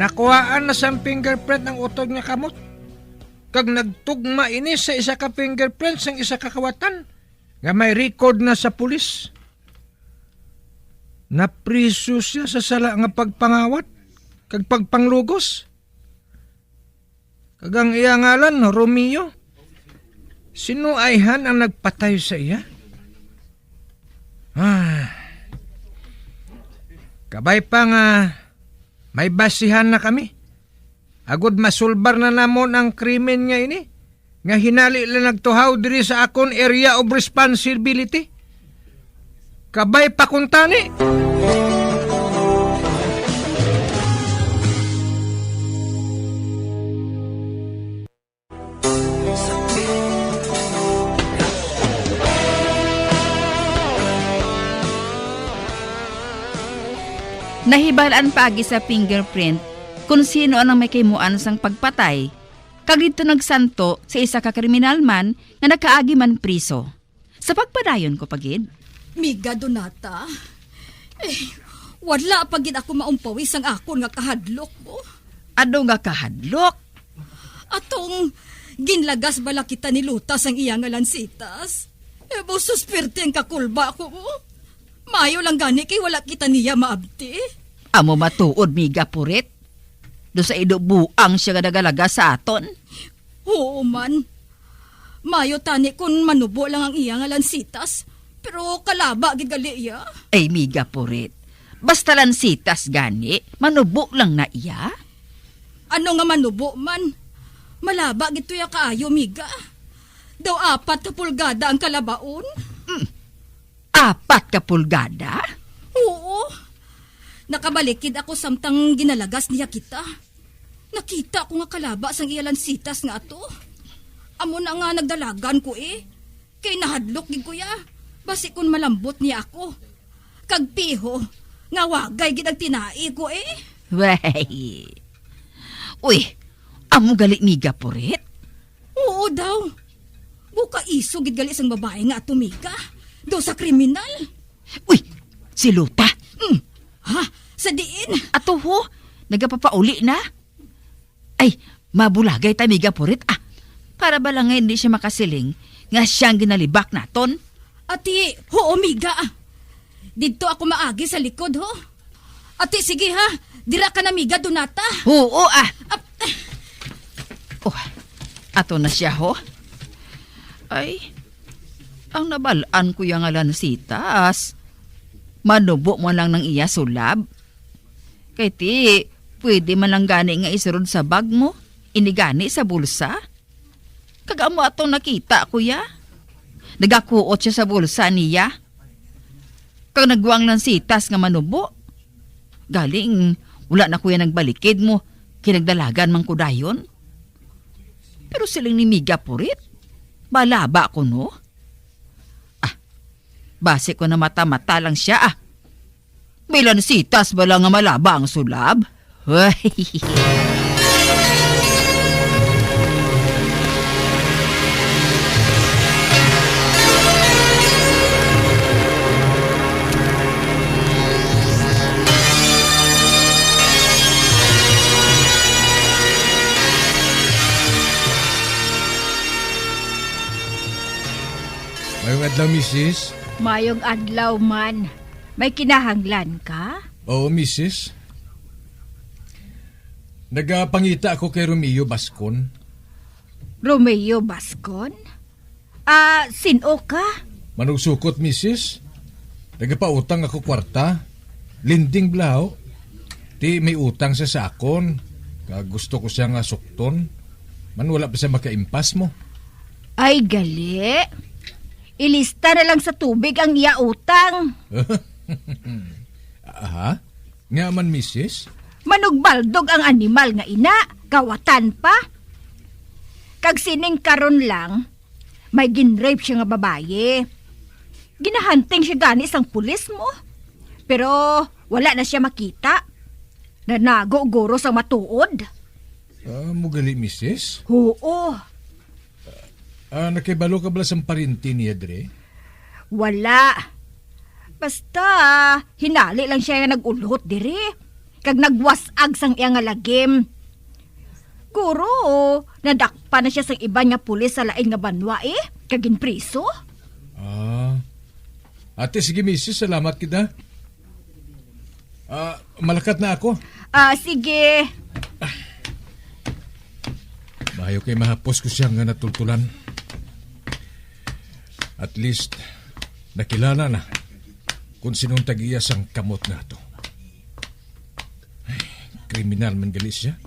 Nakuhaan na sang fingerprint ang utod nga kamot, kag nagtugma ini sa isa ka fingerprint sang isa ka kawatan. nga may record na sa pulis. Napriso sia sa sala nga pagpangawat kag pagpanglugos. Kag ang iya ngalan, Romeo. Sino ayhan ang nagpatay sa iya? Ah. Kabay pa nga may basihan na kami. Agod masulbar na namon ang krimen nga ini, nga hinali lang nagtuhaw diri sa akon area of responsibility. Kabay pa kuntani. Nahibal-an paagi sa fingerprint kon sino ang may kahimuan sang pagpatay, kag didto nagsanto sa isa ka kriminal man nga nakaagi man priso. Sa pagpadayon ko pa gid. Miga Donata, eh, wala pa gid ako maumpawi sang akon nga kahadlok mo. Ano nga kahadlok? Atong ginlagas bala kita ni Luta sang iya nga lansitas. Eh, busos pirti ang kakulba ko mo. Maayo lang gani kay wala kita niya maabti. Amo matuod, Miga Purit. Do sa ido buang sia nga nagalaga sa aton. Oo man. Maayo tani kon manubo lang ang iya nga lansitas, pero kalaba gid gali iya. Ay, Miga Purit. Basta lansitas gani, manubo lang na iya? Ano nga manubo man? Malaba gid to iya kaayo, Miga. Daw apat ka pulgada ang kalabaon. Mm. Apat ka pulgada? Oo. Nakabalikid ako samtang ginalagas niya kita. Nakita ko nga kalaba sang iya lansitas nga ato. Amo na nga nagdalagan ko, eh. Kay nahadlok gid ko ya. Basi kon malambot niya ako. Kag piho, nga wagay gid ang tinai ko, eh. Way. Uy, amo gali, Miga Purit? Oo daw. Buka iso gid gali sang babae nga ato, Miga. Daw sa kriminal. Uy, si Luta. Mm. Ha? Sa diin? Ato ho, nagapapauli na. Ay, mabulagay ta, Miga Purit, ah. Para bala nga hindi siya makasiling nga siya ang ginalibak naton. Ati, huo, Miga. Didto ako maagi sa likod, ho. Ati, sige, ha. Dira ka na, Miga Donata. Huo, ah. Ap- Oh, ato na siya, ho. Ay, ang nabal-an ko ya nga lansitas. Manubo mo lang ng iya sulab. Kay ti, pwede man lang gani nga isurod sa bag mo, ini gani sa bulsa. Kag amo atong nakita, kuya. Nagakuot siya sa bulsa niya. Kag nagwang lang sitas nga manubo. Galing, wala na kuya nagbalikid mo, kinagdalagan man ko dayon. Pero siling ni Miga Purit, malaba ko, no? Ah, basi ko na mata-mata lang siya, ah. May lansitas bala nga malaba ang sulab? Ay. Mayong adlaw, misis. Mayong adlaw man. May kinahanglan ka? Oo, misis. Nagapangita ako kay Romeo Bascon. Romeo Bascon? Ah, sin-o ka? Manugsukot, misis. Nagapautang ako kwarta. Lending bala, ho. Ti may utang siya sa akon. Kag gusto ko siya nga sukton. Man wala pa siya makaimpas mo. Ay, gali. Ilista na lang sa tubig ang iya utang. Aha? Nga man, misis? Manugbaldog ang animal nga ina, kawatan pa. Kag sining karon lang, may ginrape siya nga babayi. Ginahunting siya gani sang pulis mo. Pero wala na siya makita. Nanago guro sang matuod. Ah, mo gali, misis? Oo. Ah, nakibalo ka bala sang parinti niya diri? Wala. Basta, hinali lang siya nga nag-ulhot diri. Kag nagwas-ag sang iya nga lagim. Guro, nadakpan na siya sang iban nga pulis sa lain nga banwa, eh. Kag ginpriso. Ah. Ate, sige, misis, salamat kita. Ah, malakat na ako. Ah, sige. Maayo kay mahapos ko siya nga natultulan. At least, nakilala na kung sinong tag-iya sang kamot nga ato. Ay, kriminal man gali siya.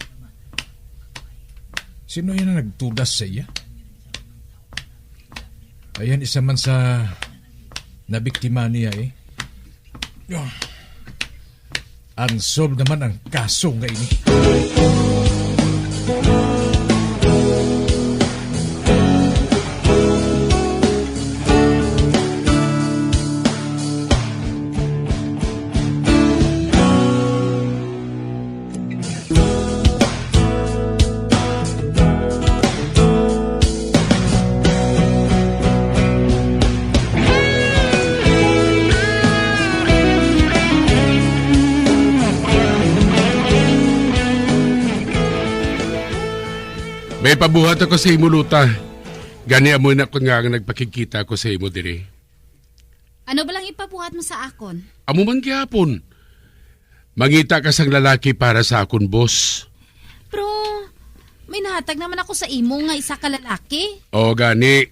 Sino yan ang nagtudas sa iya? Ayan, isa man sa nabiktima niya eh. Unsolved naman ang kaso nga ini. May pabuhat ako sa imo, Luta. Gani amo na ko nga ang nagpakigkita ko sa imo diri. Ano ba lang ipabuhat mo sa akon? Amo man gihapon. Mangita ka sang lalaki para sa akon boss. Pero may nahatag naman ako sa imo nga isa ka lalaki. O gani.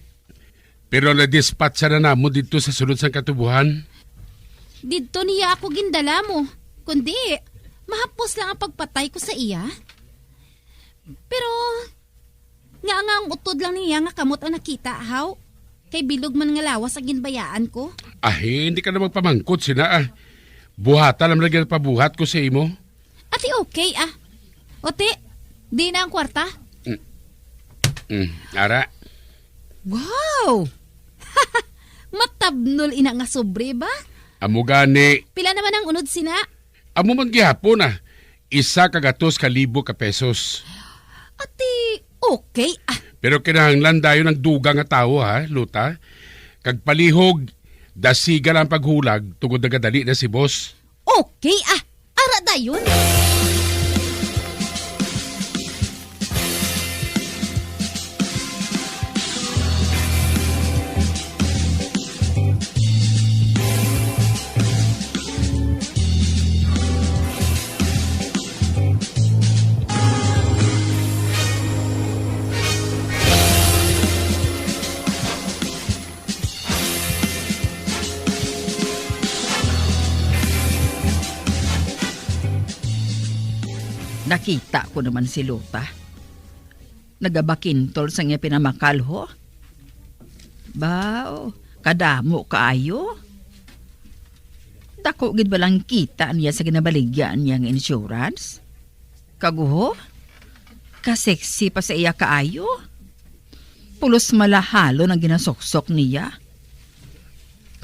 Pero nadispatsa na namo didto sa sulod sang katubohan. Didto niya ako gindala mo. Kundi, mahapos lang ang pagpatay ko sa iya. Pero, nga nga ang utod lang niya nga kamot ang nakita, haw? Kay bilog man nga lawas ang ginbayaan ko. Ay, hindi ka na magpamangkot sina, ah. Buhata lang lagi ang pabuhat ko sa imo. Ati, okay, ah. Ote, di na ang kwarta? Mm. Mm, ara. Wow! Matabnol ina nga sobre ba? Amo gani. Pila naman ang unod sina? Amo man gihapon, ah. Isa ka gatos ka libo ka pesos. Ati, okay, ah. Pero kinahanglan dayon ang dugang nga tawo, ha, Luta? Kag palihog, dasiga lang paghulag tungod nagadali na si boss. Okay, ah. Ara dayon. Nakita ko naman si Luta. Nagabakintol sa iya pinamakal, ho. Baw, kadamo kaayo. Dako gid ba lang kita niya sa ginabaligya niya nga insurance? Kag, ho, ka-sexy pa sa iya kaayo. Pulos malahalon ang ginasuksok niya.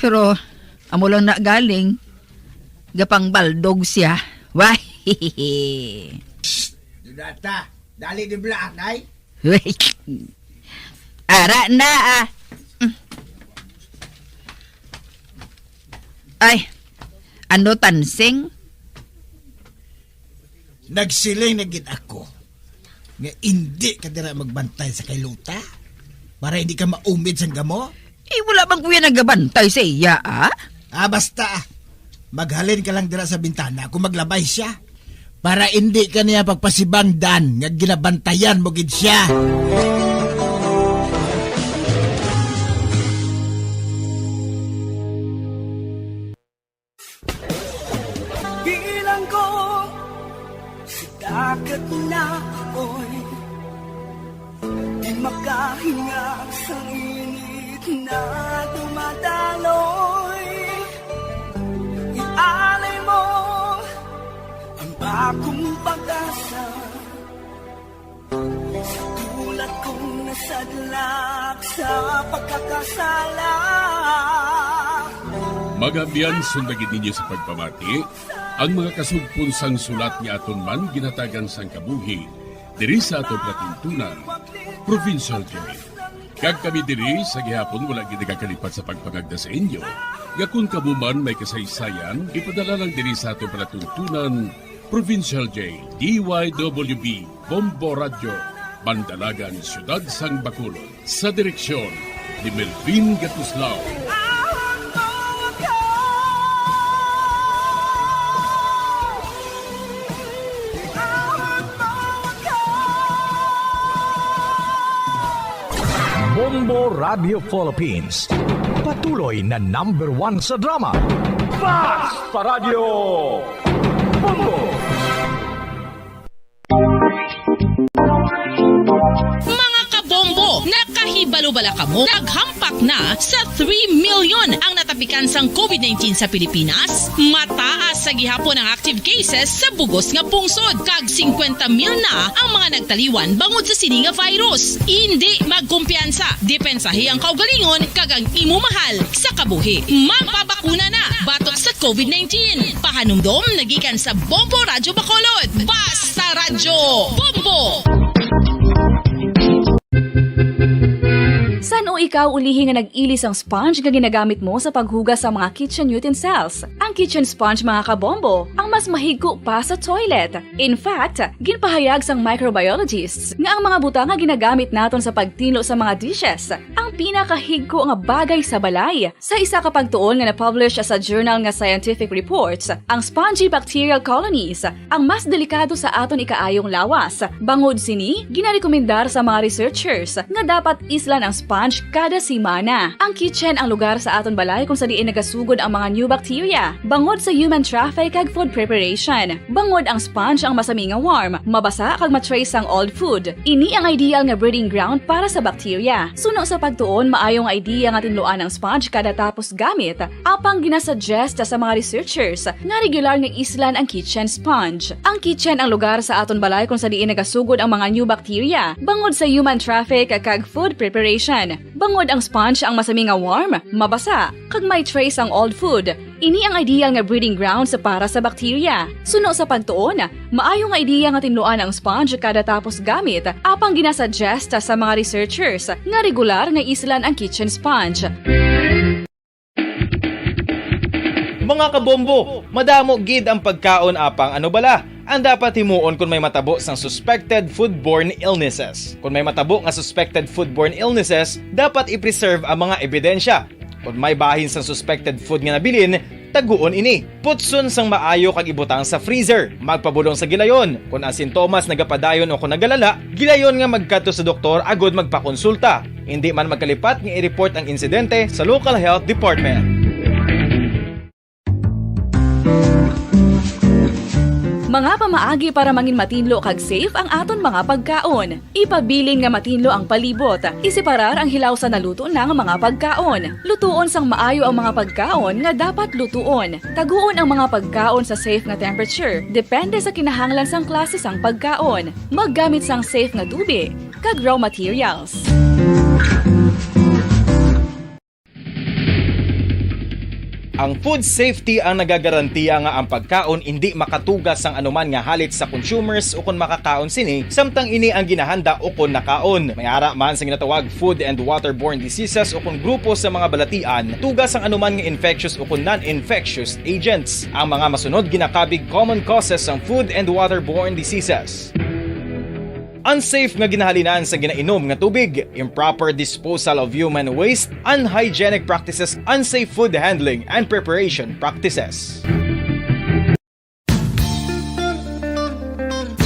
Pero amo lang na galing, gapangbaldog siya. Wah! Dudata, dali di blaan, ay? Ara na, ah. Ay, ano, Tansing? Nagsiling na gid ako nga indi ka dira magbantay sa kay Luta para hindi ka maumid sang gamo. Eh, wala bang kuya nagabantay sa iya, ah? Ah, basta, ah. Maghalin ka lang dira sa bintana kung maglabay siya para indi ka niya pagpasibangdan nga ginabantayan mo gid siya. Bilang ko sa dagat na apoy, di makahinga sa init na dumadaloy. Ialay mo ang bagong pag-asa sa tulad kong nasadlak sa pagkakasala. Mga abyan, sundagi ninyo sa pagpamati ang mga kasugpon sang sulat nga aton man ginhatagan sang kabuhi diri sa aton palatuntunan, Provincial Joy. Kag kami diri sa gihapon wala gid nagakalipat sa pagpangagda sa inyo nga kon kamo man may kasaysayan, ipadala lang diri sa aton palatuntunan, Provincial J, D Y W B, Bombo Radyo, Bandalagan, Siyudad sang Bacolod. Sa direksyon ni Melvin Gatuslao. Bombo Radio Philippines. Patuloy na number one sa drama. Basta Radyo Bombo! Mga kabombo, nakahibalo bala kamo? Naghampak na sa three million ang natapikan sang COVID nineteen sa Pilipinas. Mataas sa gihapon ang active cases sa bugos nga pungsod, kag singkwenta mil na ang mga nagtaliwan bangod sa sini nga virus. Indi magkumpiyansa, depensahi ang kaugalingon kag ang imo mahal sa kabuhi. Magpabakuna na batok sa COVID nineteen. Pahanumdom na gikan sa Bombo Radyo Bacolod. Basta Radyo Bombo! San-o ikaw ulihi nga nag-ili sang sponge nga ginagamit mo sa paghugas sa mga kitchen utensils? Ang kitchen sponge, mga kabombo, ang mas mahigko pa sa toilet. In fact, ginpahayag sang microbiologists nga ang mga butang nga ginagamit naton sa pagtinlo sa mga dishes ang pinakahigko nga bagay sa balay. Sa isa ka pagtuon nga na-publish sa journal nga Scientific Reports, ang spongy bacterial colonies ang mas delikado sa aton ikaayong lawas. Bangod sini, ginarekomendar sa mga researchers nga dapat islan ang sponge kada semana. Ang kitchen ang lugar sa aton balay kung sa diin nagasugod ang mga new bacteria, bangod sa human traffic kag food preparation. Bangod ang sponge ang masami nga warm, mabasa kag ma-trace sang old food. Ini ang ideal nga breeding ground para sa bacteria. Suno sa pagtuon, maayo nga idea nga tinluan ang sponge kada tapos gamit. Apang ginasuggest sa mga researchers nga regular nga islan ang kitchen sponge. Ang kitchen ang lugar sa aton balay kung sa diin nagasugod ang mga new bacteria, bangod sa human traffic kag food preparation. Bangod ang sponge ang masami nga warm, mabasa, kag may trace ang old food. Ini ang ideal nga breeding grounds para sa bacteria. Suno sa pagtuon, maayo nga idea nga tinluan ang sponge kada tapos gamit, apang ginasuggest sa mga researchers nga regular nga islan ang kitchen sponge. Mga kabombo, madamo gid ang pagkaon, apang ano bala ang dapat himuon kon may matabo sang suspected foodborne illnesses? Kon may matabo nga suspected foodborne illnesses, dapat i-preserve ang mga ebidensya. Kon may bahin sang suspected food nga nabilin, taguon ini. Putson sang maayo kag ibutang sa freezer. Magpabulong sa gilayon. Kon ang sintomas nagapadayon o kon nagalala, gilayon nga magkadto sa doktor agud magpakonsulta. Indi man magkalipat nga i-report ang insidente sa local health department. Mga pamaagi para mangin matinlo kag safe ang aton mga pagkaon. Ipabilin nga matinlo ang palibot. Iseparar ang hilaw sa naluto na nga mga pagkaon. Lutuon sang maayo ang mga pagkaon nga dapat lutuon. Taguon ang mga pagkaon sa safe nga temperature, depende sa kinahanglan sang klase sang pagkaon. Maggamit sang safe nga tubig kag raw materials. Ang food safety ang nagagarantiya nga ang pagkaon indi makatuga sang anuman nga halit sa consumers ukon makakaon sini, samtang ini ang ginahanda ukon nakaon. May ara man sa ginatawag food and waterborne diseases ukon grupo sa mga balatian, tuga sang anuman nga infectious ukon non-infectious agents. Ang mga masunod ginakabig common causes sang food and waterborne diseases. Unsafe nga ginahalinan sa ginainom nga tubig, improper disposal of human waste, unhygienic practices, unsafe food handling and preparation practices.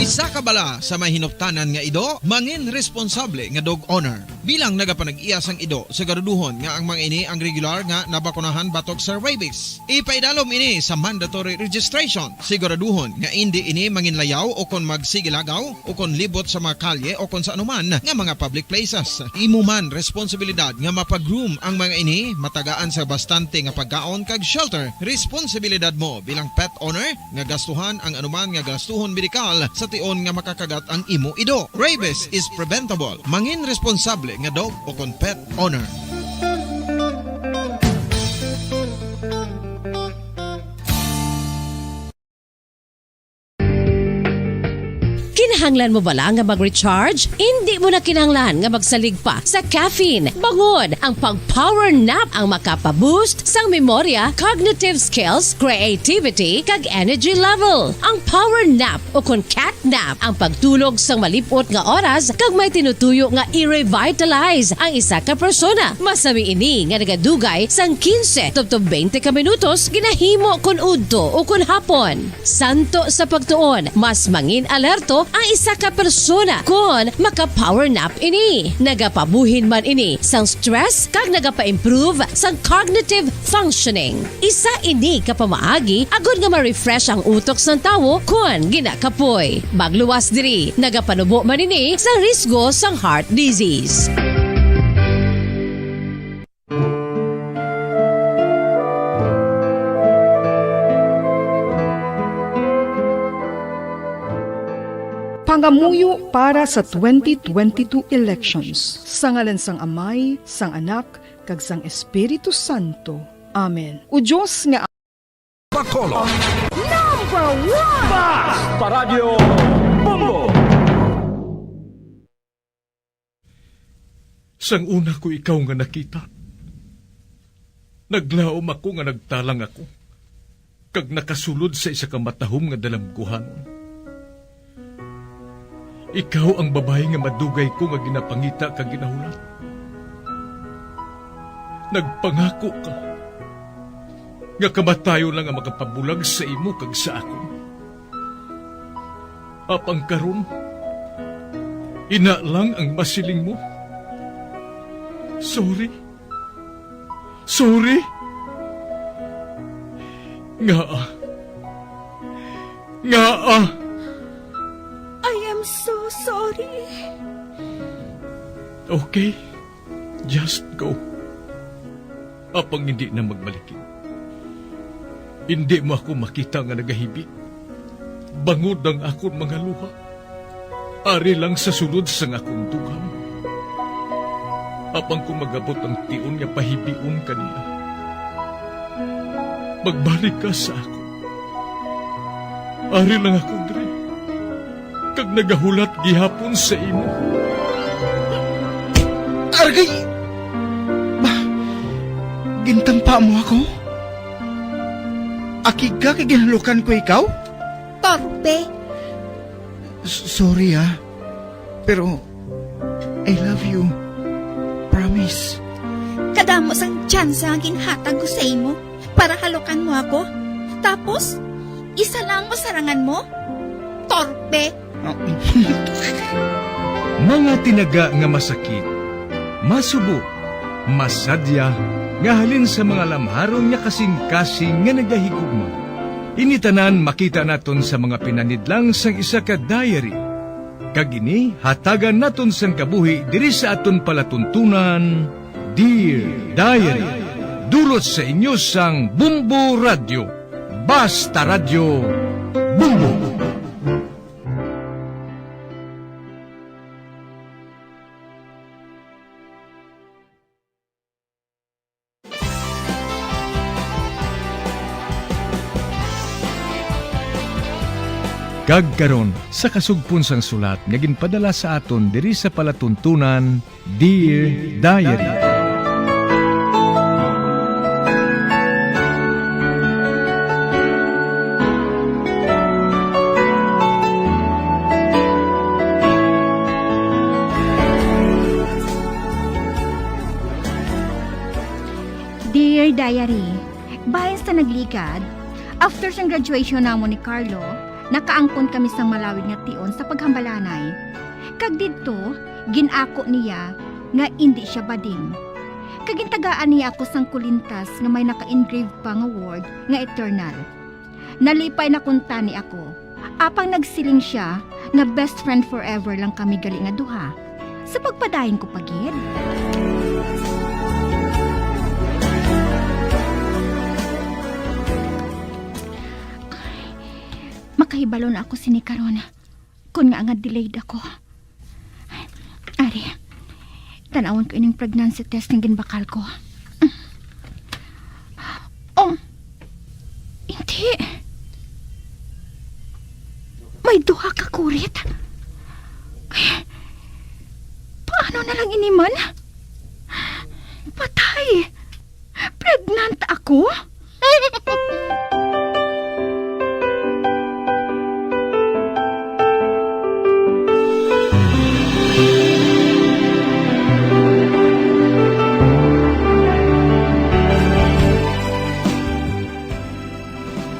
Isa ka bala sa may hinuptanan nga ido, mangin responsable nga dog owner. Bilang nagapanag-iya sang ido, siguraduhon nga ang mga ini ang regular nga nabakunahan batok sa rabies. Ipaidalom ini sa mandatory registration. Siguraduhon nga indi ini manginlayaw o kon magsigilagaw o kon libot sa mga kalye o kon sa anuman nga mga public places. Imo man responsibilidad nga mapa-groom ang mga ini, matagaan sa bastante nga pagkaon kag shelter. Responsibilidad mo bilang pet owner nga gastuhan ang anuman nga gastuhon medikal sa tion nga makakagat ang imo ido. Rabies is preventable. Mangin responsable nga dog o kon pet owner. Kinahanglan mo bala nga mag-recharge? Indi mo na kinahanglan nga magsalig pa sa caffeine. Bangod ang pag-power nap ang makapa-boost sang memorya, cognitive skills, creativity, kag energy level. Ang power nap o kon cat nap ang pagtulog sang malip-ot nga oras kag may tinutuyo nga i-revitalize ang isa ka persona. Masami ini nga nagadugay sang quince tubtob twenty ka minutos ginahimo kon udto o kon hapon. Santo sa pagtuon, mas mangin alerto ang isa ka persona kon maka-power nap ini. Nagapabuhin man ini sang stress kag nagapa-improve sang cognitive functioning. Isa ini ka pamaagi agod nga ma-refresh ang utok sang tawo kon ginakapoy. Magluwas diri, nagapanubo man ini sa risgo sang heart disease. Pangamuyo para sa twenty twenty-two elections. Sa ngalan sang Amay, sang Anak, kag sang Espiritu Santo. Amen. O Dios nga Bacolod. Number one! Basta Radyo Bombo! Sang una ko ikaw nga nakita, naglaom ako nga nagtalang ako, kag nakasulod sa isa ka matahom nga dalamguhanon. Ikaw ang babayi nga madugay ko nga ginapangita kag ginahulat. Nagpangako ka nga kamatayon lang ang makapabulag sa imo kag sa akon. Apang karon, ina lang ang masiling mo. Sorry. Sorry. Ngaa? Ngaa? I am so sorry. Okay. Just go. Apang hindi na magbalikid. Hindi mo ako makita nga nagahibi. Bangod ang akon mga luha. Ari lang sa sulod sang akon dughan. Apang kon mag-abot ang tion nga pahibion ka niya, magbalik ka sa akon. Ari lang ako diri, kag nagahulat gihapon sa imo. Argay! Ba, gintampa mo ako? Akig ka kay ginhalokan ko ikaw? Torpe! S-, sorry, ah. Pero, I love you. Promise. Kadamo sang tsansa nga ginhatag ko sa imo para halokan mo ako. Tapos, isa lang mo sarangan mo? Torpe! Mga tinaga nga masakit, masubo, masadya, nga halin sa mga lamharon nga kasing-kasing nga nagahigugma. Ini tanan makita naton sa mga pinanidlang sang isa ka diary. Kag ini hatagan naton sang kabuhi diri sa aton palatuntunan, Dear Diary. Dulot sa inyo sang Bombo Radyo. Basta Radyo, Bombo! Kag karon, sa kasugpon sang sulat nga ginpadala sa aton diri sa palatuntunan, Dear Diary. Dear Diary, bahin sa nagligad, after sang graduation namon ni Carlo, nakaangkon kami sang malawig nga tion sa paghambalanay. Kag didto, gin-ako niya nga indi sia bading. Kag gintagaan niya ako sang kulintas nga may naka-engrave pa nga word nga eternal. Nalipay na kuntani ako, apang nagsiling sia nga best friend forever lang kami gali nga duha. Sa pagpadayon ko pa gid. Makahibalo na ako sini karon. Kon nga nga delayed ako. Ari, tan-awon ko ining pregnancy test nga ginbakal ko. Um, hindi. May duha ka kurit. Paano na lang ini man? Patay! Pregnant ako?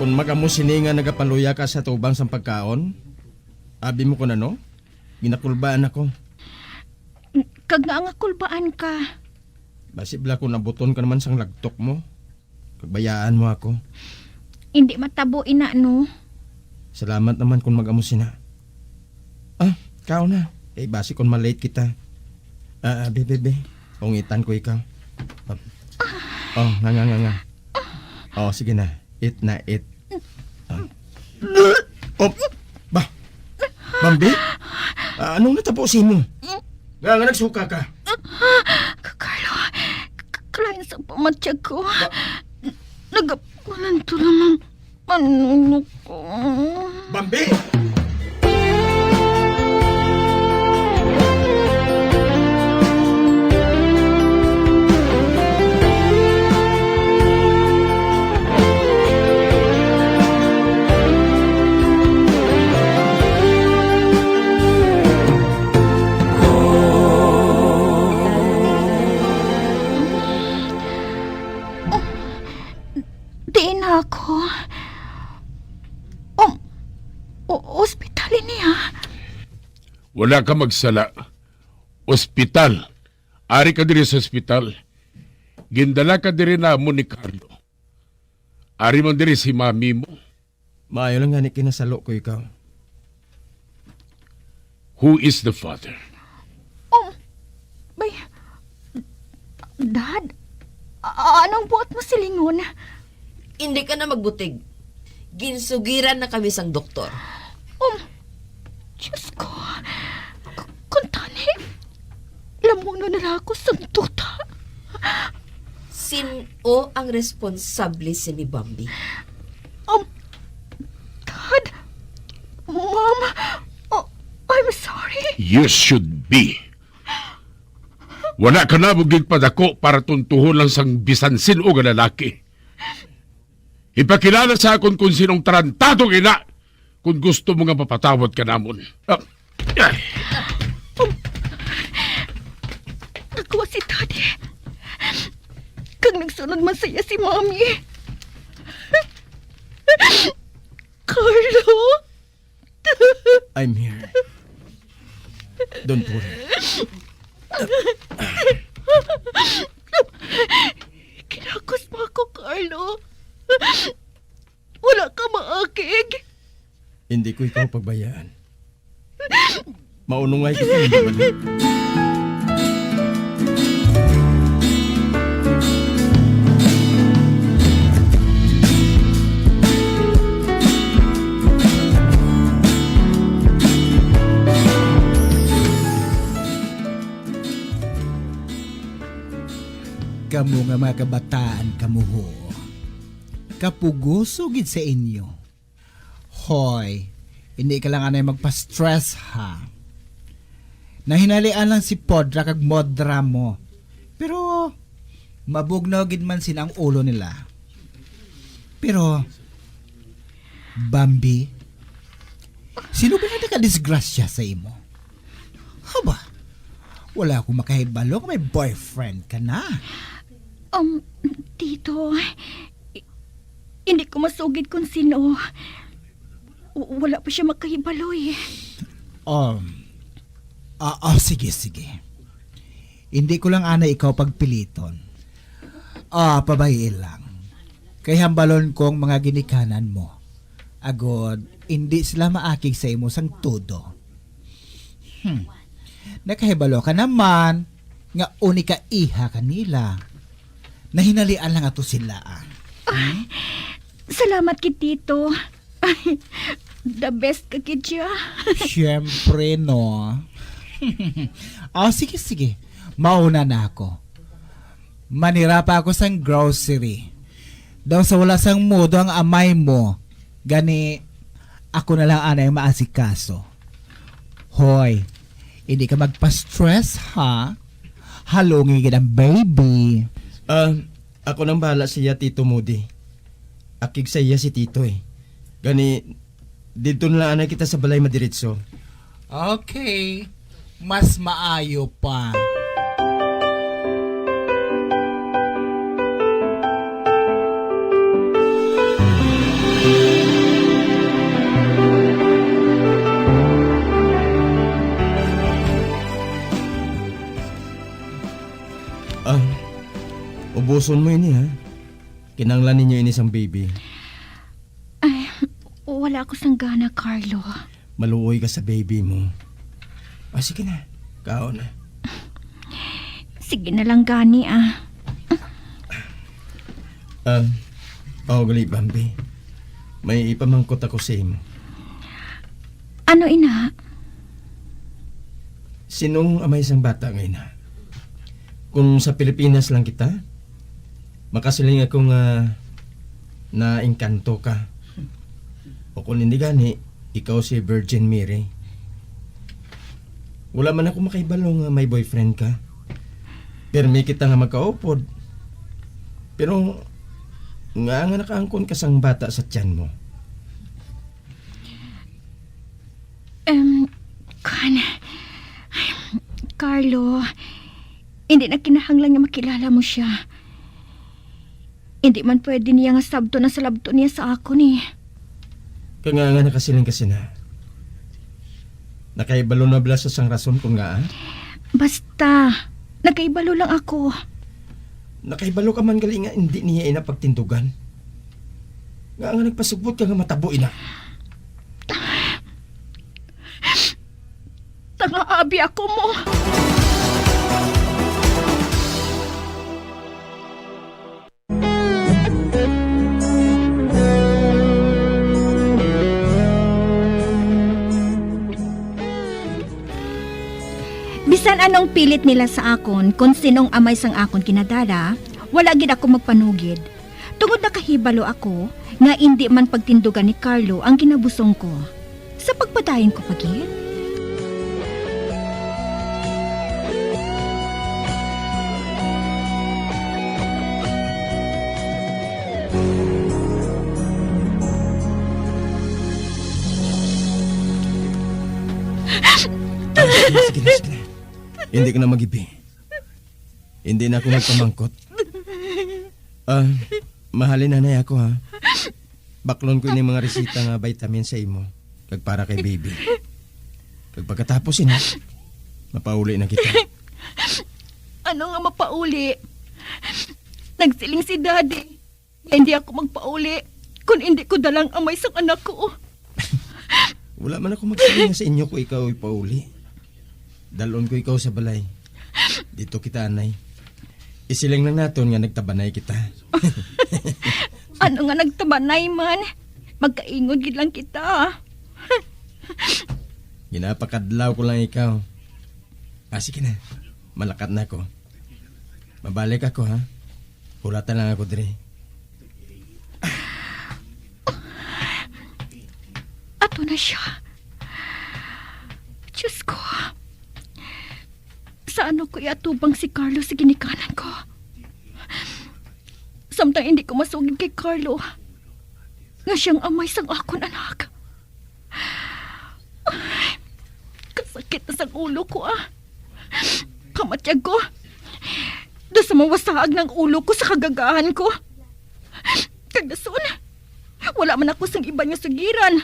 Kon mag-amo sini nga nagapanluya ka sa tubang sang pagkaon, Abi mo kon ano? Ginakulbaan ako. Kag nga nga kulbaan ka. Basi bala ko nabuton ka naman sang lagtok mo. Kag bayaan mo ako. Hindi matabo ina, no? Salamat naman kung mag-amo sina. Ah, kao na. Kay basi kung malate kita. Ah, ah, be, be, be. Ungitan ko ikaw. Ah. Oh, nga, nga, nga, nga. Oh, sige na. Eat na, eat. Ah. Oh, ba? Bambi? Ah, anong natabo sa imo? Nga, nga nagsuka ka? Carlo, k-, kalain sa pamatyag ko. Ba- Nagapulan to lamang. Ano ko? Bambi! Diin ako? Um, o-, ospital ini, ah. Wala ka magsala. Ospital. Ari ka diri sa ospital. Gindala ka diri namon ni Carlo. Ari man diri si mami mo. Maayo lang gani kinasalo ko ikaw. Who is the father? Um, bay, Dad, a-, anong buot mo silingon? Hindi ka na magbutig. Ginsugiran na kami sang doktor. Um, Diyos ko. K-, kuntani, lamunon na lang ako sang duta. Sin-o ang responsable sini, Bambi? Um, Dad, Mom, oh, I'm sorry. You should be. Wala ka na mo ginpadako para tuntuhon lang sang bisan sin-o nga lalaki. Ipakilala sa akon kung sinong tarantadong ina, kung gusto mo nga mapatawad ka namon. Ah, ay. Nagkuha si Daddy. Kag nagsunod man sa iya si Mommy. Carlo? I'm here. Don't worry. Kinakos mo ako, Carlo. Wala ka maakig. Hindi ko ikaw pagbayaan. Maunongay ko sa imo. Kamo nga mga kabataan, kamo ho, kapugoso gid sa inyo. Hoy, hindi ka lang anay magpa-stress, ha. Nahinalian lang si Podra kag Modra mo. Pero mabugnaw gid man sina ang ulo nila. Pero, Bambi, sino ba nga nakadisgrasya sa imo? Haba, wala akong makahibalo nga may boyfriend ka na. Um, Tito, i-, hindi ko masugid kung sino. W-, wala pa siya makahibalo, eh. Um, ah, ah, sige, sige. Hindi ko lang ana ikaw pagpiliton. Ah, pabayi lang. Kay hambalon kong mga ginikanan mo. Agod, hindi sila maakig sa imo sang todo. Hmm. Nakahibalo ka naman nga unika iha kanila. Nahinalian lang ato sila, ah. Ay, salamat kay Tito. Ay, the best ka gid siya. Siyempre, no. Ah, sige, sige. Mauna na ako. Manira pa ako sang grocery. Daw sa wala sang mudo ang amay mo, gani ako na lang anay ang maasikaso. Hoy, hindi ka magpa-stress, ha? Halungi gid ang baby. Ah, ako nang bahala siya, Tito Moody. Akig sa iya si Tito, eh. Gani, didto na lang anay kita sa balay madiretso. Okay. Mas maayo pa. Uson mo ini, ha? Kinahanglan ninyo ini sang baby. Ay, wala ako sang gana, Carlo. Maluoy ka sa baby mo. Ah, sige na. Kaon na. Sige na lang gani, ah. Ah, oh, gali, Bambi. May ipamangkot ako sa imo. Ano ina? Sinong amay sang bata nga ina? Kung sa Pilipinas lang kita, makasiling ako nga naengkanto ka. O kung hindi gani, ikaw si Virgin Mary. Wala man ako makahibalo nga may boyfriend ka. Pirmi kita nga magkaupod. Pero nga nga nakaangkon ka sang bata sa tiyan mo. Em, kan, Carlo, hindi na kinahanglan nga makilala mo siya. Hindi man pwede niya nga sabton ang salabton niya sa akon, eh. Kaya nga, nga nakasiling ka sina. Nakahibalo na bala sa sang rason kung nga, ah? Basta, nakahibalo lang ako. Nakahibalo ka man gali nga hindi niya ina pagtindugan. Nga nga nagpasugot ka nga matabo ina. Tanga abi ako mo. Bisan anong pilit nila sa akon kon sinong amay sang akon kinadala, wala gid ako magpanugid. Tungod nakahibalo ako nga indi man pagtindugan ni Carlo ang kinabusong ko. Sa pagpadayon ko pa gid. Ah, sige, sige na, sige na. Hindi ka na magibi. Hindi na ako magpamangkot. Ah, mahalin nanay ako, ha. Baklon ko ini mga resita nga vitamin sa imo, kag para kay baby. Kag pagkatapos ina, mapauli na kita. Ano nga mapauli? Nagsiling si Daddy nga hindi ako magpauli kung hindi ko dalang amay sang anak ko. Wala man ako magsiling nga sa inyo ko ikaw ipauli. Dalon ko ikaw sa balay. Dito kita, anay. Isiling lang naton nga nagtabanay kita. Ano nga nagtabanay man? Magkaingod gid lang kita. Ginapakadlaw ko lang ikaw. Ah, sige na. Malakat na ako. Mabalik ako, ha? Hulata lang ako diri. Ato na siya. Diyos ko. Saan ko iatubang si Carlo sa ginikanan ko? Samtang hindi ko masugid kay Carlo nga siyang amay sang akon anak. Ay, kasakit na sang ulo ko, ah. Kamatyag ko. Daw sa mawasaag ng ulo ko sa kagagahan ko. Kag dason, wala man ako sang iban nga sugiran.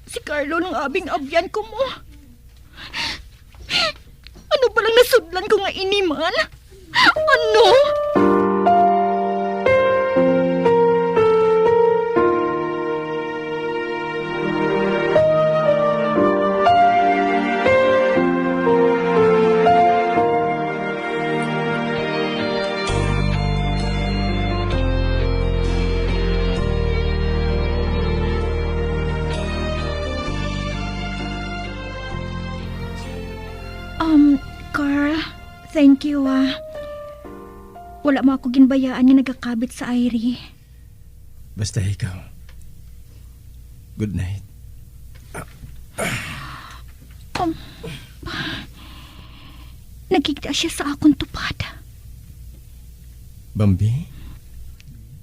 Si Carlo lang abing abyan ko mo. Ano ba lang nasudlan ko nga ini man? Ano? Um, Carl, thank you, ah. Wala mo ako ginbayaan nga nagakabit sa Irie. Basta ikaw. Good night. Um, nakita siya sa akong tupad. Bambi?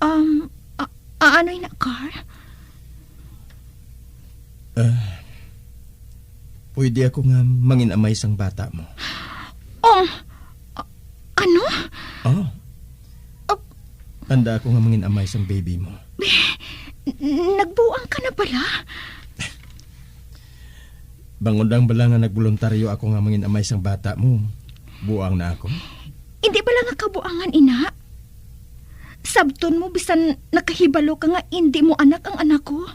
Um, a-, a-, ano na, Carl? Ah, pwede ako nga mangin amay sang bata mo. Um, a-, ano? Oh. Ah. Handa ako nga mangin amay sang baby mo. N-, nagbuang ka na bala? Bangod lang bala nga nagboluntaryo ako nga mangin amay sang bata mo, buang na ako? Hindi bala nga kabuangan ina? Sabton mo bisan nakahibalo ka nga indi mo anak ang anak ko?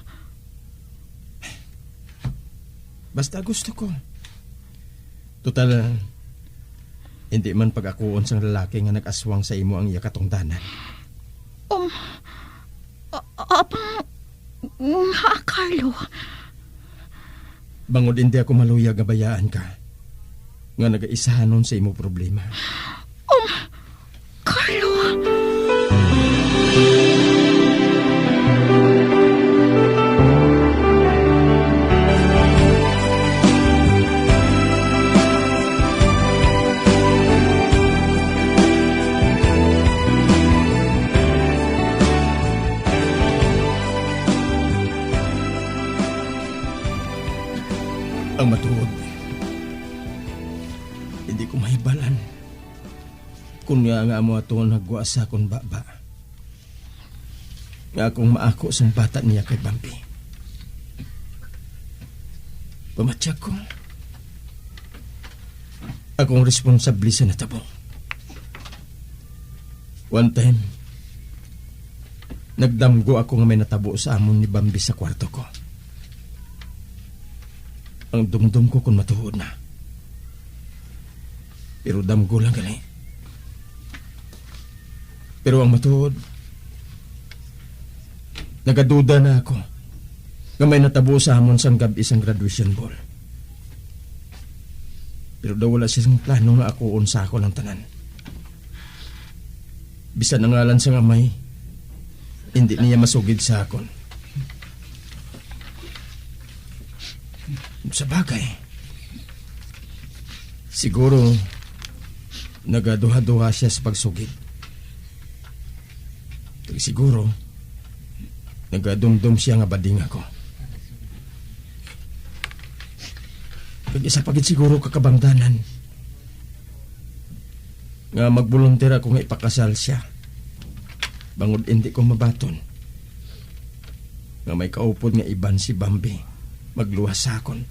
Basta gusto ko. Total, hindi man pag-akuon sang lalaki nga nag-aswang sa imo ang iya katungdanan. Um, a-, apang, nga, Carlo. Bangod hindi ako maluyag nga bayaan ka nga nagaisahanon sa imo problema. Um, Carlo! Ang matuod, hindi ko mahibalan. Kon nga nga amo ato nagwa sa akon baba, nga akong maako sang bata niya kay Bambi. Pamatyag ko, akong responsable sa natabo. One time, nagdamgo ako nga may natabo sa amon ni Bambi sa kwarto ko. Ang dumdom ko kon matuod na. Pero damgo lang gali. Pero ang matuod, nagaduda na ako nga may natabo sa amon sang gab-i sang graduation ball. Pero daw wala siya sing plano nga akuon sa akon ang tanan. Bisan ang ngalan sang amay, hindi niya masugid sa akon. Sa bagay, siguro nagaduha-duha siya sa pagsugid. Kag siguro, nagadumdom siya nga bading ako. Kag isa pa gid siguro ka kabangdanan, nga magbolunter ako nga ipakasal siya, bangod indi ko mabaton nga may kaupod nga iban si Bambi magluwas sa akon.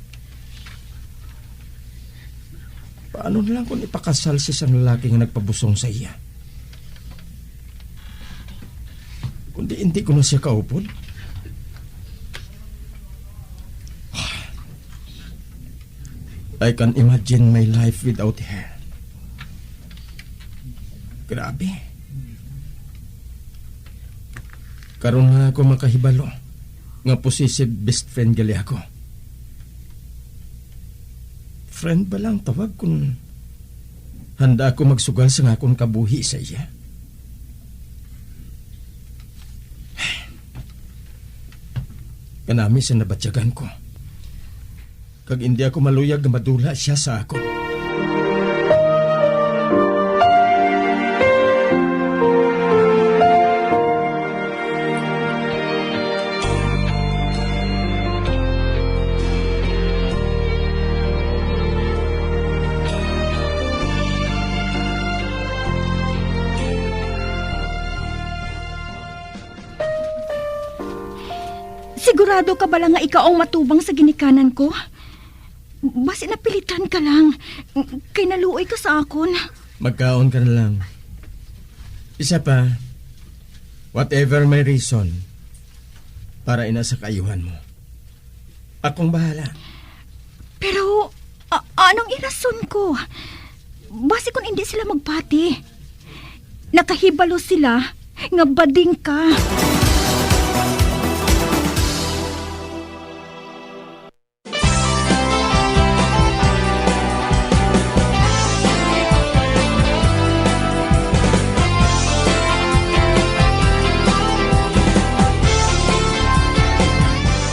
Paano na lang kung ipakasal siya sang lalaki nga nagpabusong sa iya? Kundi hindi ko na siya kaupod. I can imagine my life without her. Grabe. Karon na ako makahibalo nga possessive best friend gali ako. Friend ba lang tawag kung handa ako magsugal sa akon kabuhi sa iya? Kanami sa nabatyagan ko. Kag indi ako maluyag nga madula siya sa akon. Sigurado ka bala nga ikaw ang matubang sa ginikanan ko? Basi napilitan ka lang, kay naluoy ka sa akon. Magkaon ka na lang. Isa pa, whatever my reason, para ina sa kaayuhan mo, akong bahala. Pero, a-, anong irason ko? Basi kung hindi sila magpati, nakahibalo sila nga bading ka.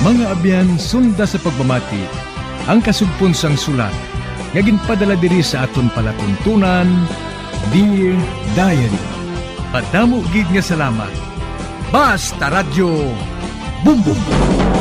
Mga abyan, sunda sa pagpamati ang kasugpon sang sulat nga ginpadala diri sa aton palatuntunan, Dear Diary. Madamo gid nga salamat. Basta Radyo, Bumbong.